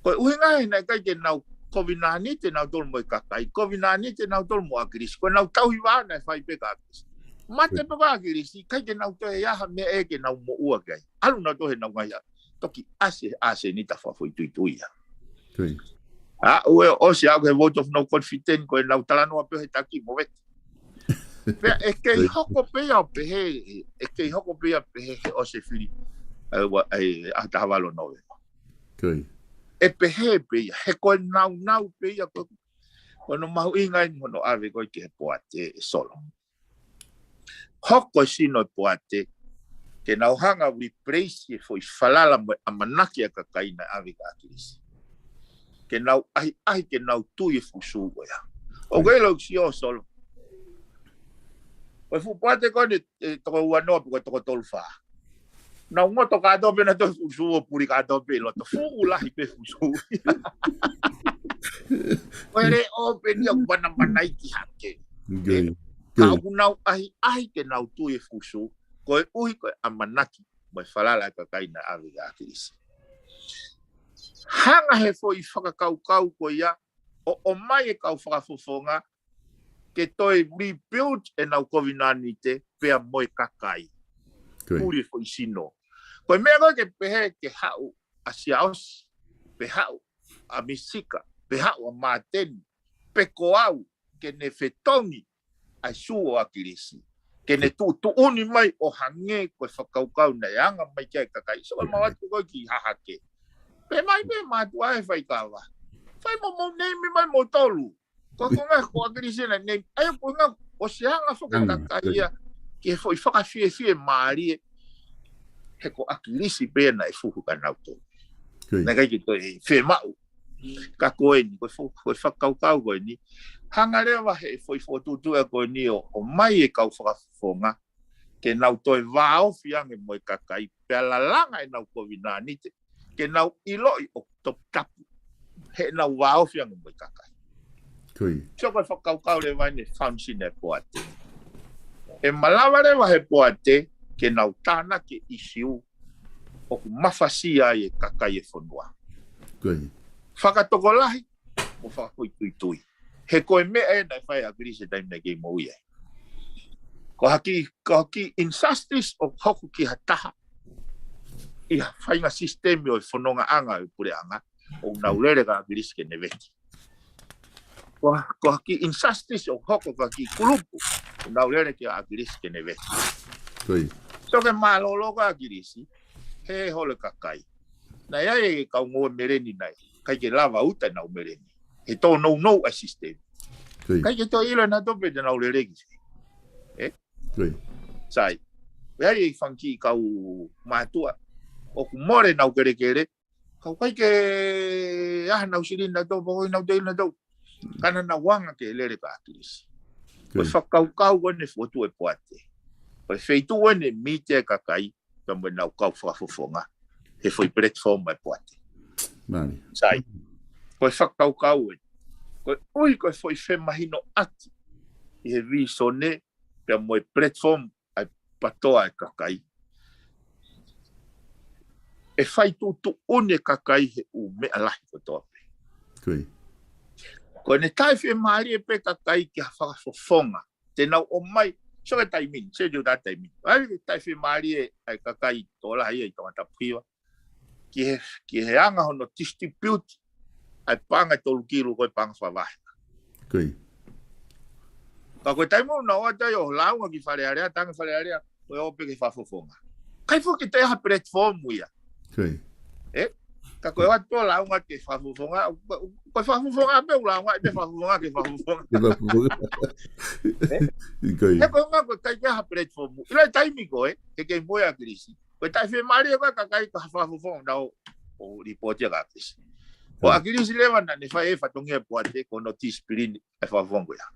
Ko e ʻuhinga he naʻe ʻikai ke nau kovinānite nautolu mo e kakai, kovinānite nautolu mo ʻAkilisi. Ko ʻenau tauhi vā naʻe fai pē kia ʻAkilisi. Mate pē ko ē ʻAkilisi, ʻikai ke nau toe ʻi ai ha meʻa ʻe ke nau moʻua ki ai. ʻAlu nautolu he nau ngaahi ʻa, toki ʻasi, ʻasi ni ta fakafoʻituitui ia. ʻA, ʻoku ʻosi ʻa e vote of no confidence ko ʻenau talanoa pē he taki movete. Pea ʻe kei hoko pē ia ʻo pehē, ʻe kei hoko pē ia ʻo pehē he ʻosi e fili ʻa e ua, ʻa e ʻaho taha valu ʻo Nōvema. ʻE pehē pē ia, he ko e naunau pē ia ko, ko hono mahuʻinga eni hono ʻave ko ē ki he poate ʻe Solo. Hoko e sino e poate, ke nau hanga replace e foʻi falala mo e ʻamanaki ʻa e kakai naʻe ʻave kia ʻAkilisi. Ke nau ʻahiʻahi ke nau tui e fuʻu sū ko ia. ʻOku ʻilo ʻoku sio Solo. Ko e fuʻu poate ko eni, ʻe toko uanoa pe ko e toko tolu fā. Nau ngoto kātoa pē nautolu he fuʻu sū ʻo puli kātoa pē ʻi loto, fuʻu lahi pē fuʻu sū. Ko e leʻo pē ʻeni ʻoku manamanaiki hake. Ka ʻoku nau ʻahiʻahi ke nau tui e fuʻu sū, koeʻuhi ko e ʻamanaki mo e falala ʻa e kakai naʻe ʻave kia ʻAkilisi. Hanga he foʻi fakakaukau ko ia ʻo ʻomai e kau fakafofonga ke toe rebuild ʻenau kovinānite pea mo e kakai. Puli e foʻi sino. Ko e meʻa ko ē ke pehē ke haʻu ʻa Siaosi, pe haʻu ʻa Misika, pe haʻu ʻa Māteni, pe ko au, ke ne fetongi ʻa e sū ʻo ʻAkilisi. Ke ne tuʻutuʻuni mai ʻo hangē ko e fakakaukau naʻe anga mai ki ai e kakai. So, ʻa mau atu ko ē ki Hahake. Pehē mai pē mātuʻa ʻe faikava. Fai mo mou neimi mai moutolu. Ko e konga ko ʻAkilisi naʻe neimi. ʻA ia ko e konga ʻosi anga foki e kakai ia ki he foʻi fakafiefie mālie. He ko ʻAkilisi pē naʻe fuhu kia nautolu. Naʻe ʻikai ke toe fiemaʻu. Ka ko eni, ko e fo-, ko e fakakaukau ko eni. Hanga leva he foʻi fokotuʻutuʻu ko eni ʻo, ʻomai e kau fakafofonga ke nau toe vāofi ange mo e kakai, pea lalanga ʻenau kovinānite, ke nau ʻiloʻi ʻoku toputapu heʻenau vāofi ange mo e kakai. So ko e fakakaukau leva eni e function e poate. ʻE malava leva he poate ke nau tānaki e ʻisiū ʻoku mafasia ai e kakai e fonua. Fakatokolahi mo fakafoʻituitui. He ko e meʻa ē naʻe fai ʻe ʻAkilisi he taimi naʻe kei moʻui ai. Ko ha kiʻi, ko ha kiʻi injustice ʻoku hoko ki ha taha ʻi ha faʻahinga sisitemi ʻo e fonongaʻanga ʻo e puleʻanga, ʻoku nau lele kia ʻAkilisi ke ne vete. Ko ha, ko ha kiʻi injustice ʻoku hoko ki ha kiʻi kulupu, ʻoku nau lele kia ʻAkilisi ke ne vete. So ke mālōlō ko ē ʻAkilisi, he holo e kakai. Naʻe ʻi ai e kau ngoue meleni naʻe ʻikai ke lava uta ʻenau meleni. He tōnounou ʻa e sisitemi. ʻIkai ke toe ʻilo ʻe nautolu pe te nau lele ki fē. Sai. ʻI ai e fanga kiʻi kau mātuʻa ʻoku mole ʻenau kelekele, ka ʻoku ʻikai ke ʻi ai haʻanau silini nautolu, pe ko e ʻikai ke nau toe ʻilo nautolu. Ka naʻa nau anga ke lele kia ʻAkilisi. Ko e fakakaukau ko eni e fokotuʻu e poate. Ko e feituʻu eni e miti e kakai pea mo ʻenau kau fakafofonga he foʻi platform e poate. Sai. Ko e fakakaukau eni. Koeʻuhi ko e foʻi femahinoʻaki ʻi he vīsone pea mo e platform ʻa e PTOA e kakai. ʻE fai tuʻutuʻuni e kakai he ʻū meʻa lahi kotoa pē. Ko ʻene taʻefiemālie pē kakai ki ha fakafofonga. Te nau ʻomai, so ke taimi ni, se te u tā taimi ni. ʻA e taʻefiemālie ʻa e kakai tokolahi ia ʻi Tongatapu Hiva. Ki he, ki he anga hono distribute ʻa e paʻanga ʻe tolu kilu ko e paʻanga fakavahe. Ka ko e taimi ʻoku nau ō atu ai ʻo lāunga ki Fale Alea, tangi Fale Alea, ko e ō pē ki he fakafofonga. ʻIkai foki toe ʻi ai ha platform ia. Ka ko e ō atu ʻo lāunga ki he fakafofonga, ko e fakafofonga pē ʻoku lāunga, ʻi he fakafofonga ki he fakafofonga. He ko e ʻuhinga ko e ʻikai ke ʻi ai ha platform. ʻI he taimi ko ē, he kei moʻui ʻa ʻAkilisi. Ko e taʻefiemālie ko ē kakai ki ha fakafofonga naʻa nau ō ʻo lipooti kia ʻAkilisi. Ko ʻAkilisi leva naʻa ne fai e fatongia e poate ko hono discipline e fakafofonga ia.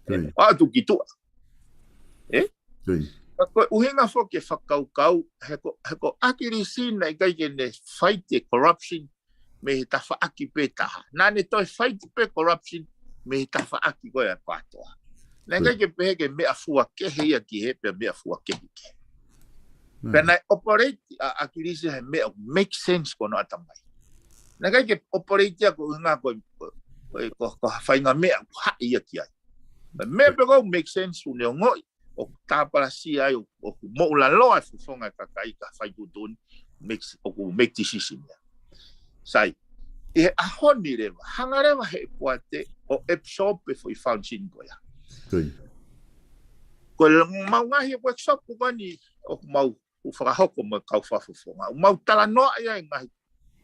ʻO ʻatu ki tuʻa. Ka ko e ʻuhinga foki e fakakaukau, he ko, he ko ʻAkilisi naʻe ʻikai ke ne fight e corruption mei he tafaʻaki pē taha. Naʻa ne toe fight pē corruption mei he tafaʻaki ko ē ʻa e PTOA. Naʻe ʻikai ke pehē ke meʻafua kehe ia ki hē pea meʻafua kehe ki hē. Pea naʻe operate ʻa ʻAkilisi he meʻa make sense ki hono ʻatamai. Naʻe ʻikai ke operate ia ko e ʻuhinga ko e, ko e, ko e, ko e faʻahinga meʻa ʻoku haʻi ia ki ai. Meʻa pē ʻoku make sense ʻoku ne ongoʻi ʻoku tāpalasia ai, ʻoku, ʻoku moʻulaloa e fofonga e kakai ki ha fai tuʻutuʻuni, make, ʻoku make decision ia. Sai, ʻi he ʻaho ni leva, hanga leva he poate ʻo absorb e foʻi function ko ia. Ko e mau ngaahi workshop ko eni ʻoku mau fakahoko mo e kau fakafofonga. ʻOku mau talanoa ia e ngaahi,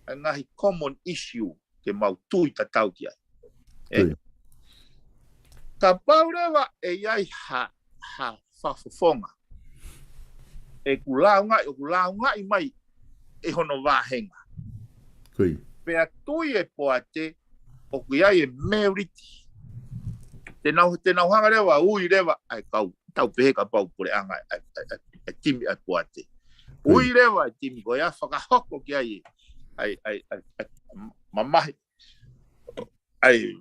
e ngaahi common issue ke mau tui tatau ki ai. Kapau leva ʻe ʻi ai ha, ha fakafofonga ʻoku lāungaʻi, ʻoku lāungaʻi mai ʻe hono vāhenga. Pea tui e poate ʻoku ʻi ai e merit. Te nau, te nau hanga leva, ui leva ʻa e kau, tau pehē kapau puleʻanga ʻa e, ʻa e, ʻa e, ʻa e timi ʻa e poate. Ui leva e timi ko ia fakahoko ki ai ʻa e, ʻa e, ʻa e, ʻa e mamahi. ʻA e,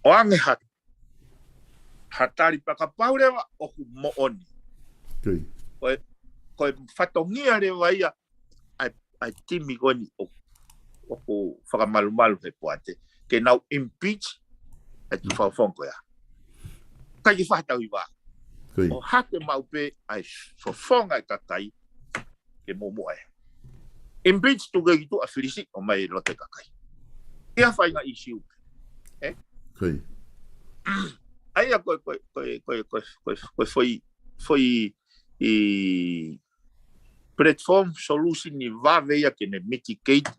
ʻoange ha, ha tali pea kapau leva ʻoku moʻoni. Ko e, ko e fatongia leva ia ʻa e, ʻa e timi ko eni ʻo, ʻoku fakamalumalu he poate. Ke nau impeach ʻa e Tuʻi Fakafofonga ko ia. ʻIkai ke fakatauhi vā. ʻO hake maʻu pē ʻa e fofonga e kakai ke muʻomuʻa ē. Impeach tuku ki tuʻa filisi ʻo mai loto e kakai. ʻI ha faʻahinga issue. ʻE? ʻA ia ko e, ko e, ko e, ko e, ko e, ko e, ko e foʻi, foʻi platform solution ʻi vave ia ke ne mitigate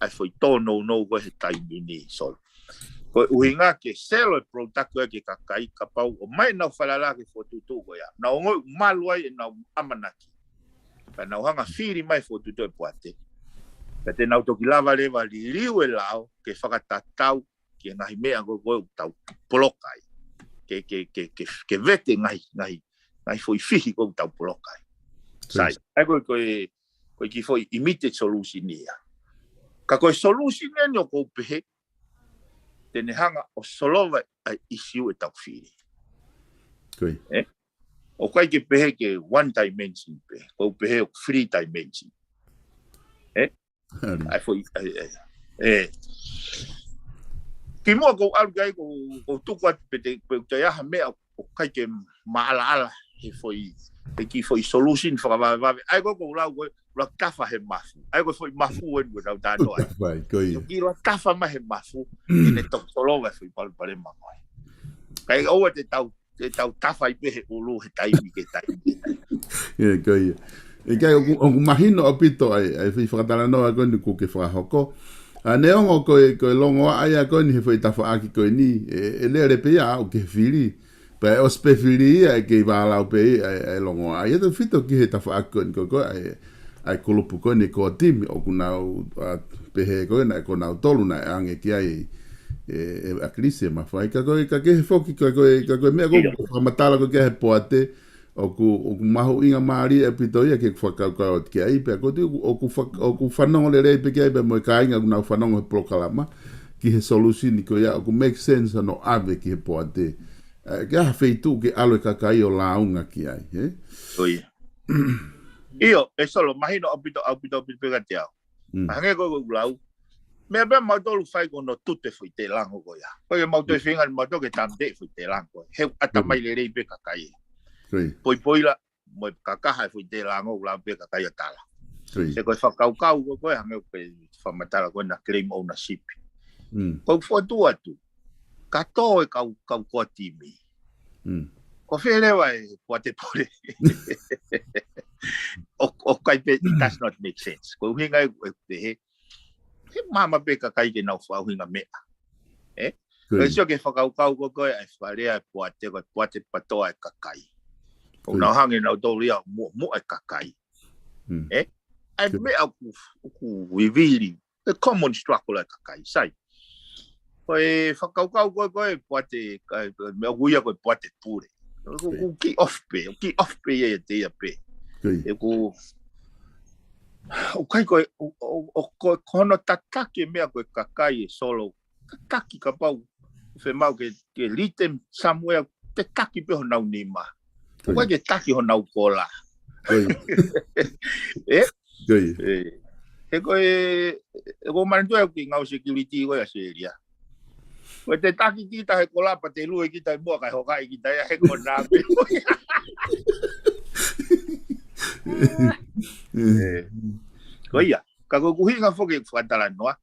ʻa e foʻi tōnounou ko ē he taimi ni Solo. Ko e ʻuhinga ke sell e product ko ē ki he kakai kapau ʻomai ʻenau falala ki he fokotuʻutuʻu ko ia. Nau ongoʻi malu ai ʻenau ʻamanaki. Pea nau hanga fili mai fokotuʻutuʻu e poate. Pea te nau toki lava leva liliu e lao ke fakatatau ki he ngaahi meʻa ko ē ʻoku tau poloka ai. Ke, ke, ke, ke, ke vete ngaahi, ngaahi, ngaahi foʻi fihi ko ē ʻoku tau poloka ai. Sai, ʻa ia ko e, ko e, ko e kiʻi foʻi immediate solution ia. Ka ko e solution eni ʻoku ou pehē, te ne hanga ʻo solova ʻa e issue ʻetau fili. ʻE? ʻOku ʻikai ke pehē ke one dimension pē, ʻoku ou pehē ʻoku three dimension. ʻE? ʻA e foʻi, ʻa e, ʻe. Kimuʻa ʻoku ou ʻalu ki ai ʻoku ou, ʻoku ou tuku atu pē te, pē ʻoku toe ʻi ai ha meʻa ʻoku ʻikai ke maʻalaʻala he foʻi, he kiʻi foʻi solution fakavavevave. ʻA ia ko ē ʻoku ou lau ko e ʻuluaki tafa he mafu. ʻA ia ko e foʻi mafu eni ʻoku tau talanoa ai. Ko ia. Kiʻi ʻuluaki tafa mai he mafu, ʻi heʻene toki solova e foʻi palopalema ko ē. Kae ʻoua te tau, te tau tafa ai pē he ʻulu he taimi ki he taimi. ʻIo, ko ia. ʻIkai ʻoku, ʻoku mahino ʻaupito ʻa e, ʻa e foʻi fakatalanoa ko eni ʻoku ke fakahoko. ʻA, neongo ko e, ko e longoaʻa ia ko eni he foʻi tafaʻaki ko eni, ʻe, ʻe lele pē ia ʻo ke fili. Pea ʻe ʻosi pē fili ia ʻe kei vālau pē ia ʻa e, ʻa e longoaʻa ia. Tautefito ki he tafaʻaki ko eni ko ē, ʻa e, ʻa e kulupu ko eni ko e timi ʻoku nau, ʻa, pehē ko ē naʻe ko nautolu naʻe ʻange ki ai ʻe, ʻe ʻAkilisi e mafai. Ka ko e, ka ke he foki, ka ko e, ka ko e meʻa ko ē ʻoku fakamatala ko ē ki ai he poate, ʻoku, ʻoku mahuʻinga mālie ʻaupito ia ke fakakaukau atu ki ai, pea ko e ʻoku, ʻoku fa-, ʻoku fanongo lelei pē ki ai, pea mo e kāinga ʻoku nau fanongo he polokalama, ki he solution ko ia, ʻoku make sense ʻa hono ʻave ki he poate. ʻE, ke ʻi ai ha feituʻu ke ʻalu e kakai ʻo lāunga ki ai, ʻe? Ko ia. ʻIo, ʻe Solo, mahino ʻaupito, ʻaupito, ʻaupito pē kiate au. Hangē ko ʻeku lau. Meʻa pē mautolu fai ko hono tute foʻi tēlango ko ia. Ko ia mautolu feinga mautolu ke tamte foʻi tēlango ko ia. He ʻata mai lelei pē kakai. Poipoila, mo e kakaha e foʻi tēlango, ʻoku lau pē kakai ʻo tala. He ko e fakakaukau ko ē, ko ē hangē ko e fakamatala ko ē naʻa claim ownership. Ko e fokotuʻu atu. Ka tō e kau, kau ko e timi. Ko fē leva e poate pule. ʻO, ʻoku ʻikai pē, it does not make sense. Ko e ʻuhinga ʻe, ʻe, ʻe he, he māmā pē kakai ke nau fakaʻuhinga meʻa. ʻE? Ko e sio ki he fakakaukau ko ē, ko e ʻai falea e poate, ko e poate patoa e kakai. ʻOku nau hanga nautolu ia ʻo muʻomuʻa e kakai. ʻE? ʻA e meʻa ʻoku, ʻoku vivili e common struggle e kakai, sai. Ko e fakakaukau ko ē, ko e poate, ka, ka, meʻa ʻoku ui ia ko e poate pule. ʻOku, ʻoku kiʻi off pē, ʻoku kiʻi off pē ia ʻiate ia pē. ʻE ʻoku, ʻoku ʻikai ko e, ʻo, ʻo, ʻo, ko, ko hono tataki e meʻa ko e kakai ʻe Solo. Tataki kapau, fiemaʻu ke, ke lead them somewhere, tataki pē honau nima. ʻOku ʻikai ke taki honau kola. ʻE? ʻE, he ko e, ʻe ko e manatuʻi ʻoku ke ngāue security ko ē ʻAositelēlia. Ko e tataki kita he kola pea te lue kita ʻi muʻa kae hokaʻi kita ia he konā pē. ʻE, ko ia. Ka ko e ʻuhinga foki ʻeku fakatalanoa.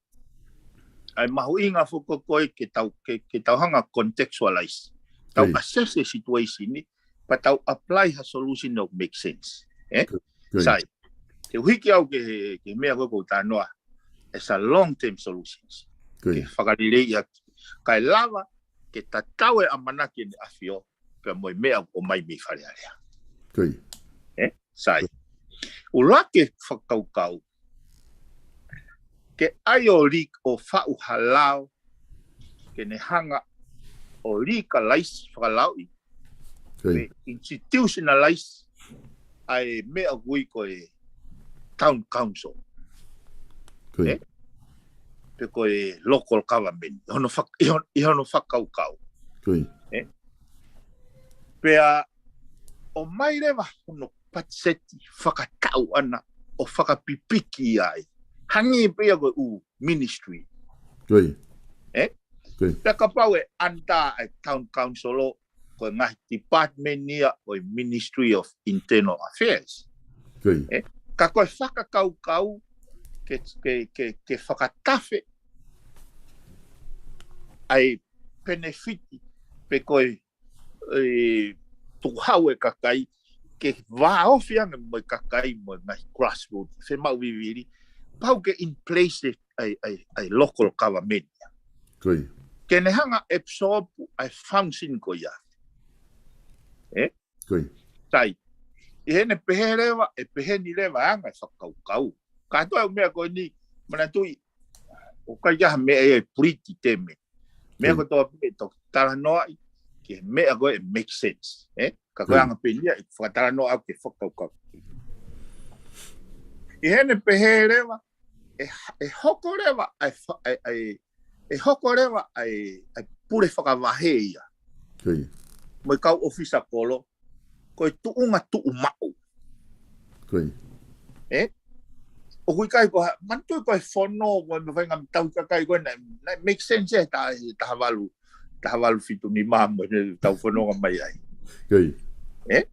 ʻA e mahuʻinga foki ko ē ke tau, ke, ke tau hanga contextualize. Tau assess e situation ni, pea tau apply ha solution ʻoku make sense. ʻE? Sai. Ke ʻuhiki au ke, ke meʻa ko ē ʻoku ou talanoa. It's a long term solutions. Ke fakaleleiʻi ʻaki. Kae lava, ke tatau e ʻamanaki ʻEne ʻAfio, pea mo e meʻa ʻoku ʻomai mei Fale Alea. ʻE? Sai. ʻUluaki fakakaukau. Ke ʻai ʻo li-, ʻo faʻu ha lao, ke ne hanga ʻo legalize fakalaoʻi. Pe institutionalize ʻa e meʻa ʻoku ui ko e town council. Ko ia. Ē? Pe ko e local government, ʻi hono fak-, ʻi hon-, ʻi hono fakakaukau. Ko ia. Ē? Pea ʻomai leva hono patiseti fakatau ʻana ʻo fakapipiki ai. Hangē pē ia ko e ʻū ministry. Ko ia. Ē? Ko ia. Pea kapau ʻe under ʻa e town council ʻo ko e ngaahi department ia ʻo e Ministry of Internal Affairs. Ko ia. Ē? Ka ko e fakakaukau ke, ke, ke, ke fakatafe ʻa e penefiti pe ko e, e tukuhau e kakai ke vāofi ange mo e kakai mo e ngaahi grassroots, fiemaʻu vivili, pau ke in place e ʻa e, ʻa e, ʻa e local government ia. Ko ia. Ke ne hanga absorb ʻa e function ko ia. Ē? Ko ia. Sai. ʻI heʻene pehē leva, ʻe pehē ni leva anga e fakakaukau. Kātoa e meʻa ko eni, manatuʻi, ʻoku ʻikai ha meʻa ia ʻe pretty te me. Meʻa Ko ia. kotoa pē ʻe toki talanoaʻi, ki he meʻa ko ē ʻe make sense. Ē? Ka ko e Ko ia. anga pē eni ia, ʻe fakatalanoa au ki he fakakaukau. ʻI heʻene pehē leva, ʻe, ʻe hoko leva ʻa e fa-, ʻa e, ʻa e, ʻe hoko leva ʻa e, ʻa e pule fakavahe ia. Ko ia. Mo e kau ʻōfisa kolo, ko e tuʻunga tuʻumaʻu. Ko ia. Ē? ʻOku ʻikai ko ha, manatuʻi ko e fono, ko e meʻa fainga tau kakai ko ē, naʻe, naʻe make sense ē, taha, taha valu, taha valu fitu nima mo e tau fononga mai ai. Ko ia. Ē?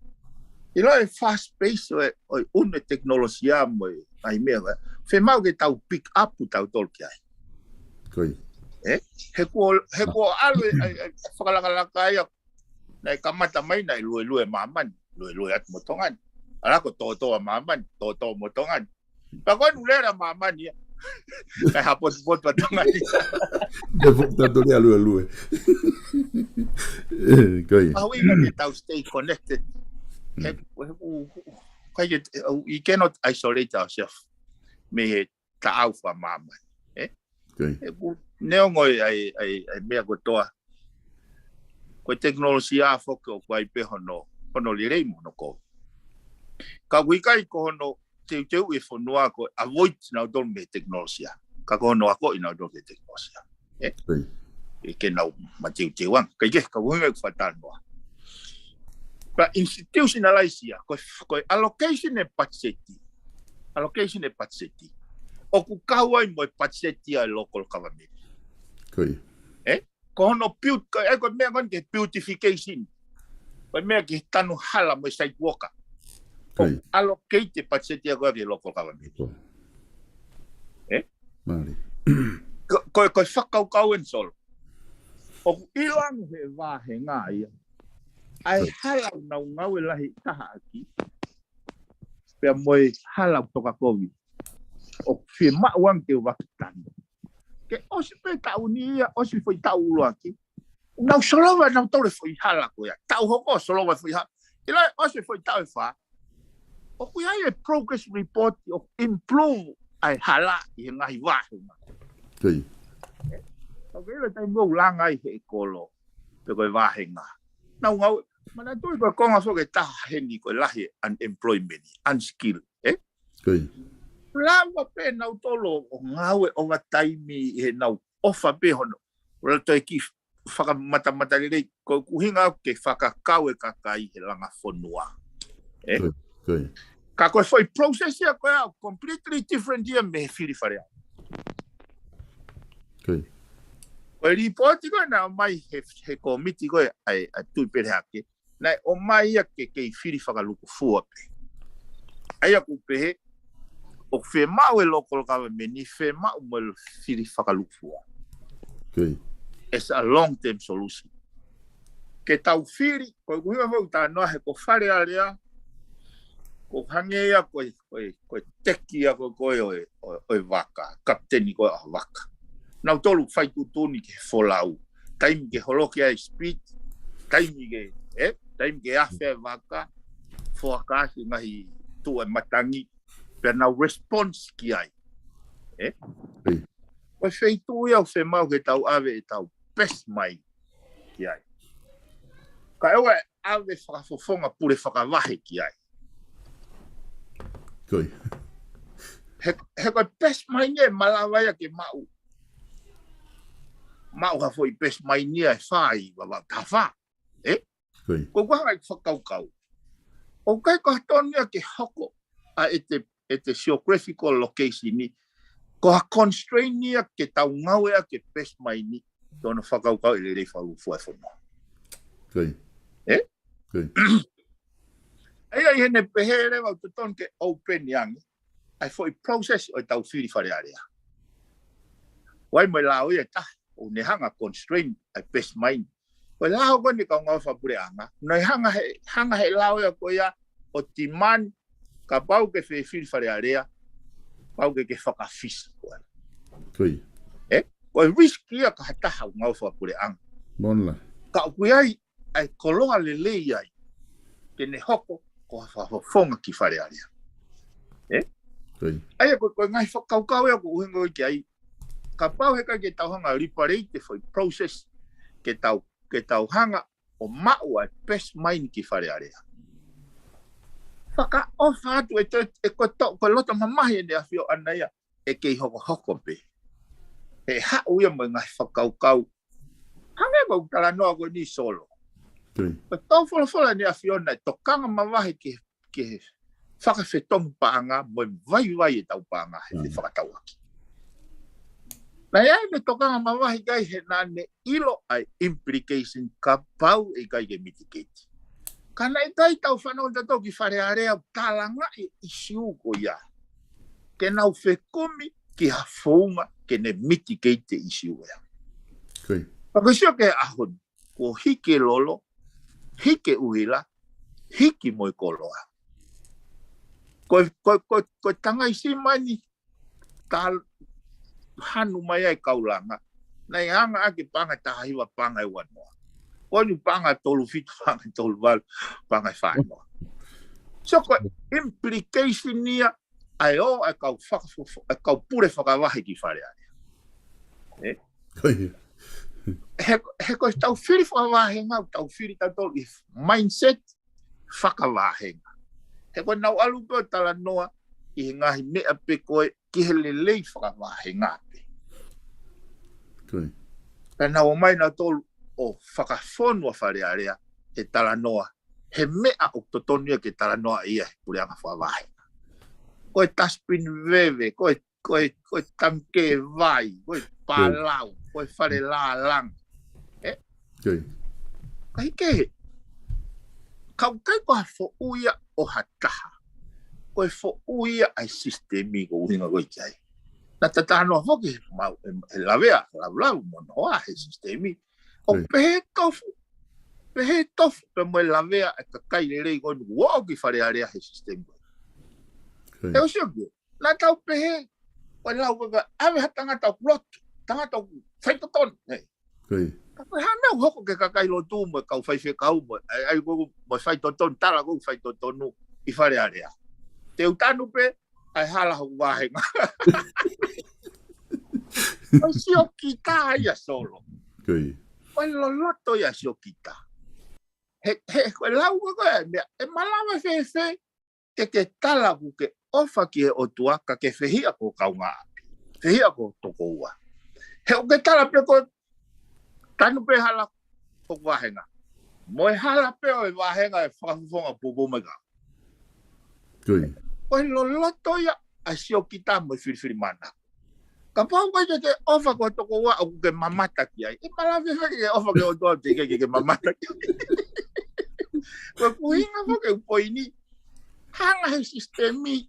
ʻIlo e fast pace ʻo e, ʻo e ʻunu e tekinolosia mo e, ʻa e meʻa, fiemaʻu ke tau pick up ʻo tau tolu ki ai. Ko ia. Ē? He kuo, he kuo ʻalu e, ʻa e, ʻa e fakalakalaka ia, naʻe kamata mai naʻe luelue māmani, luelue atu mo Tonga ni. ʻAlu ko e tōtō ʻa māmani, tōtō mo Tonga ni. Pea ko e nuʻu lele ʻa māmani ia. Kae hapotupotu ʻa Tonga ni. Te fuku tato lea luelue. Ē, ko ia. Pau ina ke tau stay connected. He, he, u, u, kai ke, u, you cannot isolate ourselves mei he taʻau fakamāmani. Ē? Ko ia. He ʻoku neongo ʻa e, ʻa e, ʻa e, ʻa e meʻa kotoa. Ko e tekinolosia foki ʻoku ʻi ai pē hono, hono lelei mo hono kovi. Ka ʻoku ʻikai ko hono teuteu e fonua ko e avoid nautolu mei he tekinolosia. Ka ko hono akoʻi nautolu ki he tekinolosia. Ē? Ko ia. ʻE ke nau mateuteu ange. Ka ʻi he ka ʻuhinga ʻeku fakatalanoa. Pea institutionalize ia, ko e, ko e allocation e patiseti. Allocation e patiseti. ʻOku kau ai mo e patiseti ʻa e local government. Ko ia. Ē? Ko hono beaut-, ko e, ko e meʻa ko eni ke beautification. Ko e meʻa ke tanu hala mo e sidewalk. Ko ia. ʻOku allocate e patiseti ia ko ē ki he local government. Ko ia. Ē? Mālie. Ko, ko, ko e fakakaukau eni Solo. ʻOku ʻiloange he vāhenga ia. ʻA e Ko ia. hala ʻoku nau ngāue lahi taha ʻaki. Pea mo e hala ʻoku tokakovi. ʻOku fiemaʻu ange ke ʻoua ke tanu. Ke ʻosi pē taʻu ni ia, ʻosi foʻi taʻu ʻuluaki. Nau solova nautolu e foʻi hala ko ia. Taʻu hoko solova e foʻi hala. ʻIlo ʻosi e foʻi taʻu ʻe fā. ʻOku ʻi ai e progress report ʻoku improve ai hala ʻi he ngaahi vāhenga. Ko ia. ʻOku ʻi ai e taimi ʻoku langa ai he kolo. Pe ko e vāhenga. Nau ngāue. Manatuʻi ko e konga foki ʻe taha heni ko e lahi e unemployment, unskilled. Ē? Ko ia. Lava pē nautolu ʻo ngāue overtime ʻi heʻenau ʻofa pē hono. ʻO lava toe kiʻi fakamatamata lelei, ko e ʻuhinga ke fakakau e kakai he langa fonua. Ē? Ko ia, ko ia. Ka ko e foʻi process ia ko ia, completely different ia mei he fili Fale Alea. Ko ia. Ko e lipooti ko ē naʻe ʻomai he, he kōmiti ko ē ʻa e, ʻa e Tuʻi Pelehake, naʻe ʻomai ia ke kei fili fakalūkufua pē. ʻA ia ʻoku pehē, ʻoku fiemaʻu e local government ni fiemaʻu mo e fili fakalūkufua. Ko ia. It's a long term solution. Ke tau fili, ko e ʻuhinga foki ʻoku talanoa he ko Fale Alea, ko e hangē ia ko e, ko e, ko e teki ia ko ē ʻo e, ʻo e, ʻo e vaka, kapiteni ko ē ʻo e vaka. Nautolu fai tuʻutuʻuni ki he folau. Taimi ke holoki ai speed, taimi ke, ē, taimi ke afe e vaka, foakahi ngaahi tuʻu e matangi, pea nau response ki ai. Ē? Ē. Ko e feituʻu ia ʻoku fiemaʻu ke tau ʻave ʻetau best mai ki ai. Kae ʻoua ʻe ʻave fakafofonga pule fakavahe ki ai. Ko ia. He, he ko e best mind ʻe malava ia ke maʻu. Maʻu ha foʻi best mind ia ʻe fai, Vavaʻu, taha fā. Ē? Ko ia. Ko e ʻuhinga ia ʻeku fakakaukau. ʻOku ʻikai ko ha tonu ia ke hoko ʻa ʻete, ʻete geographical location ni. Ko ha constraint ia ke tau ngāueʻaki e best mind ni. Tonu fakakaukau ʻe lelei fakalūkufua e fonua. Ko ia. Ē? Ko ia. ʻA ia ʻi heʻene pehē leva ʻoku totonu ke open ange ʻa e foʻi process ʻo ʻetau fili Fale Alea. ʻOku ʻi ai mo e lao ia ʻe taha, ʻoku ne hanga constraint ʻa e best mind. Ko e lao ko eni kau ngāue fakapuleʻanga, naʻe hanga he, hanga he lao ia ko ia ʻo demand kapau ke fefili Fale Alea, pau ke ke fakafisi koe. Ko ia. Ē? Ko e risk ia ki ha taha ʻoku ngāue fakapuleʻanga. Moʻoni lā. Ka ʻoku ʻi ai ʻa e koloa lelei ai ke ne hoko ko ha fakafofonga ki Fale Alea. Ē? Ko ia. ʻA ia ko, ko e ngaahi fakakaukau ia ʻoku ʻuhinga ki ai. Kapau he ʻikai ke tau hanga liberate e foʻi process ke tau, ke tau hanga ʻo maʻu ʻa e best mind ki Fale Alea. Fakaʻofa atu ʻe to, ʻe ko to, ko e loto mamahi ʻEne ʻAfio ʻAna ia ʻe kei hokohoko pē. ʻE haʻu ia mo e ngaahi fakakaukau. Hangē ko ʻeku talanoa ko eni Solo. Ko ia. Ko e tau folofola ʻEne ʻAfio ʻAna ʻe tokanga mavahe ke, ke fakafetongi paʻanga mo e vaivai ʻetau paʻanga he, mm, fefakatauʻaki. Naʻe ʻi ai ʻene tokanga mavahe ki ai he naʻa ne ʻilo ʻa e implication kapau ʻe ʻikai ke mitigate. Ka naʻe ʻikai tau fanongo tautolu ki Fale Alea ʻo talangaʻi e ʻisiū ko ia. Ke nau fekumi ki ha founga ke ne mitigate e ʻisiū ia. Ko ia. Pea ko e sio ki he ʻaho ni, kuo hiki e lolo, hiki e ʻuhila, hiki mo e koloa. Ko, ko, ko, ko e tangaisima ni, ta hanu mai ai kau langa. Naʻe anga ʻaki e paʻanga ʻe taha hiva, paʻanga ʻe ua noa. Ko eni paʻanga ʻe tolu fitu, paʻanga ʻe tolu valu, paʻanga ʻe fā noa. So ko e implication ia ʻa e ō ʻa e kau fakafofo, ʻa e kau pule fakavahe ki Fale Alea. Ē? Ko ia. He, he ko e tau fili fakavahenga, tau fili tautolu ʻi he mindset fakavahenga. He ko ʻenau ʻalu pē ʻo talanoa ʻi he ngaahi meʻa pē ko ē ki he lelei fakavahenga pē. Ko ia. Pea nau ō mai nautolu ʻo fakafonu ʻa Fale Alea he talanoa he meʻa ʻoku totonu ia ke talanoa ia he puleʻanga fakavahenga. Ko e tasipini veve, ko e, ko e, ko e tangikē vai, ko e, ko ia, palau, ko e fale lālanga. Ē? Ko ia. Ka ʻikai ke, ka ʻoku ʻikai ko ha foʻui ia ʻo ha taha. Ko e foʻui ia ʻa e sisitemi ʻoku ʻuhinga ko ē ki ai. Naʻa ta talanoa foki he mau, he, he lavea, laulavu mo noa he sisitemi. ʻOku, ko ia, pehē tofu, pehē tofu pē mo e lavea e kakai lelei ko eni ʻoku ō ki Fale Alea he sisitemi. Ko ia. He ʻosi ʻoku, naʻa tau pehē, ʻoku lau ko ē, ʻave ha tangata ʻoku lotu, tangata ʻoku faitotonu. Ē. Ko ia. Ka ko e hā naʻa nau hoko ki he kakai lotu mo e kau faifekau mo, ʻai, ʻai ko ē mo e faitotonu, tala ko ē faitotonu ʻi Fale Alea. Te u tanu pē, ʻa e hala hoku vāhenga. ʻO e siokita ia Solo. Ko ia. ʻO e loloto ia siokita. He, he, ko e lau ko ē, meʻa, ʻe malava fēfē ke ke tala ʻoku ke ʻofa ki he ʻOtua ka ke fehiʻa ki ho kaungāʻapi. Fehiʻa ki ho tokoua. He ʻoku ke tala pē ko e tanu pē hala hoku vāhenga. Mo e hala pē ʻo e vāhenga ʻe fakafofonga pōpō mai ka. Ko ia. Ko e loloto ia ʻa e siokita mo e filifilimānako. Kapau ko ē ke ke ʻofa ki ho tokoua ʻoku ke mamata ki ai. ʻE malava fēfē ke ke ʻofa ki he ʻOtua ʻoku teʻeki ke ke mamata ki ai. Ko e ʻuhinga foki ʻeku poini. Hanga he sisitemi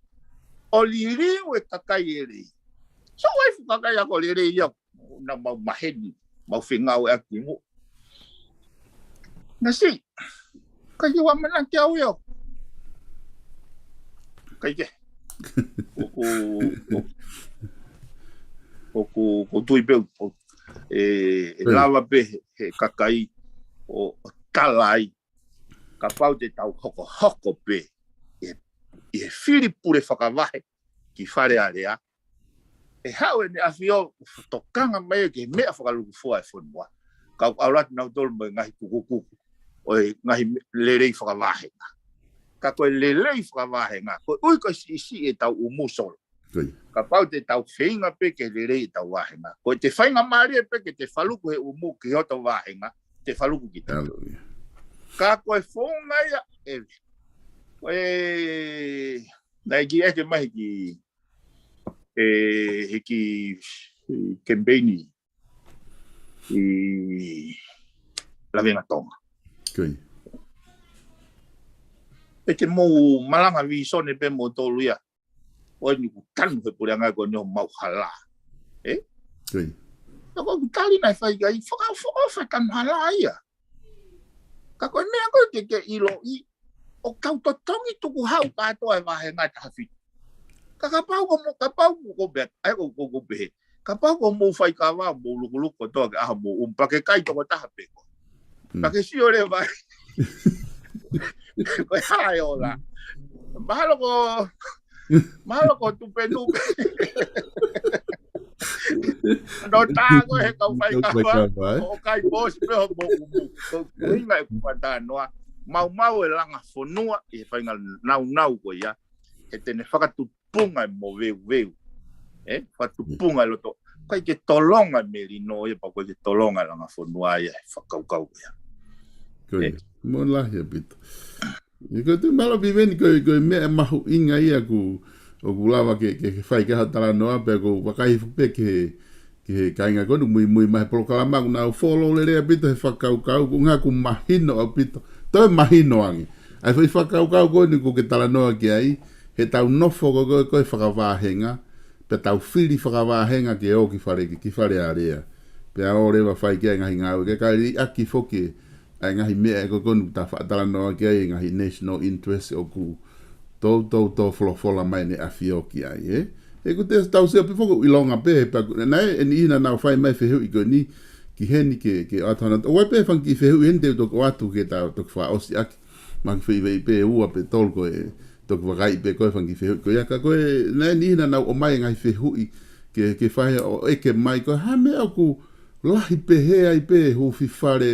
ʻo liliu e kakai lelei. So ʻoku ʻi ai e fuʻu kakai ako lelei ia naʻa mau maheni, mau fengāueʻaki mo. Naʻa si, ʻikai ke u ʻamanaki au ia. ʻIkai ke. ʻOku, ʻoku, ʻoku, ʻoku ou tui pē ʻoku, ʻe, ʻe, hmm, lava pē he, he kakai ʻo, ʻo tala ai. Kapau te tau hokohoko pē ʻi he, ʻi he fili pule fakavahe ki Fale Alea, ʻe haʻu ʻEne ʻAfio ʻo tokanga mai ki he meʻa fakalūkufua e fonua. Kau ʻalu atu nautolu mo e ngaahi kukukuku ʻo e ngaahi me-, lelei fakavahenga. Ka ko e lelei fakavahenga, ko e ʻuhi ko e siʻisiʻi ʻetau ʻumu Solo. Kapau te tau feinga pē ke lelei ʻetau vāhenga. Ko ʻete faingamālie pē ke te faluku he ʻumu ki hoto vāhenga, te faluku kita. Ka ko e founga ia, ē, ko e, naʻe ʻeke mai ki, ē, he kiʻi kemipeini ʻi Lavengatonga. Pea te mou malanga vīsone pē moutolu ia. ʻOi, ʻoku tanu he puleʻanga ko eni homau hala. Ē? Ka ko ʻeku tali naʻe fai ki ai, fakaʻofoʻofa tanu hala ia. Ka ko e meʻa ko ē ke ke ʻiloʻi, ʻoku tau totongi tukuhau kātoa e vāhenga ʻe taha fitu. Ka kapau ko mo, kapau ko ko pea, ʻai ko ko ko pehē. Kapau ko mou faikava, mou lukuluku kotoa ke ʻaho mou ʻumu, pea ke kai toko taha pē ko. Pea ke sio leva. Ko e hā e ola. Mahalo ko, mahalo ko tupenupe. No tā ko he kau faikava, ʻo kai pōsi pē hoʻomou ʻumu. Ko e ʻuhinga ʻeku faʻa talanoa. Maumau e langa fonua, ʻi he faʻahinga naunau ko ia. He te ne fakatupunga e moveuveu. Ē, fakatupunga e loto. ʻIkai ke tolonga e melino ia, pea ʻikai ke tolonga e langa fonua ia, he fakakaukau ia. Ko ia. Mālō lahi ʻaupito. ʻIo, ko e tui mālō Piveni, ko e, ko e meʻa mahuʻinga ia ʻoku, ʻoku lava ke, ke, ke fai ki ai haʻo talanoa, pea ʻoku ou vakai hifo pē ki he, ki he kāinga ko eni muimui mai he polokalama, ʻoku nau follow lelei ʻaupito he fakakaukau, ko e ʻuhinga ʻoku mahino ʻaupito. Toe mahino ange. ʻA e foʻi fakakaukau ko eni ʻoku ke talanoa ki ai, heʻetau nofo ko ē, ko ē, ko ē fakavāhenga, pea tau fili fakavāhenga ke ō ki Fale, ki Fale Alea. Pea ō leva fai ki ai e ngaahi ngāue, kae liʻaki foki ʻa e ngaahi meʻa ko ē ko eni ʻoku ta faʻa talanoa ki ai, e ngaahi national interest ʻoku toutou tō folofola mai ʻEne ʻAfio ki ai, ē? ʻOku te tau sio pē foki ʻilonga pē, pea naʻe, ʻe niʻihi naʻa nau fai mai fehuʻi ko eni, ki heni ke, ke ʻoatu hano, ʻoku ʻi ai pē fanga kiʻi fehuʻi heni te u toki ʻoatu ke ta toki fakaʻosi ʻaki. Mahalo ʻe fai pē ua pe tolu ko e, toki vakai pē ko e fanga kiʻi fehuʻi ko ia ka ko e, naʻe niʻihi naʻa nau ʻomai e ngaahi fehuʻi ke, ke fai ʻo ʻeke mai ko e hā e meʻa ʻoku lahi pehē ai pē hūfifale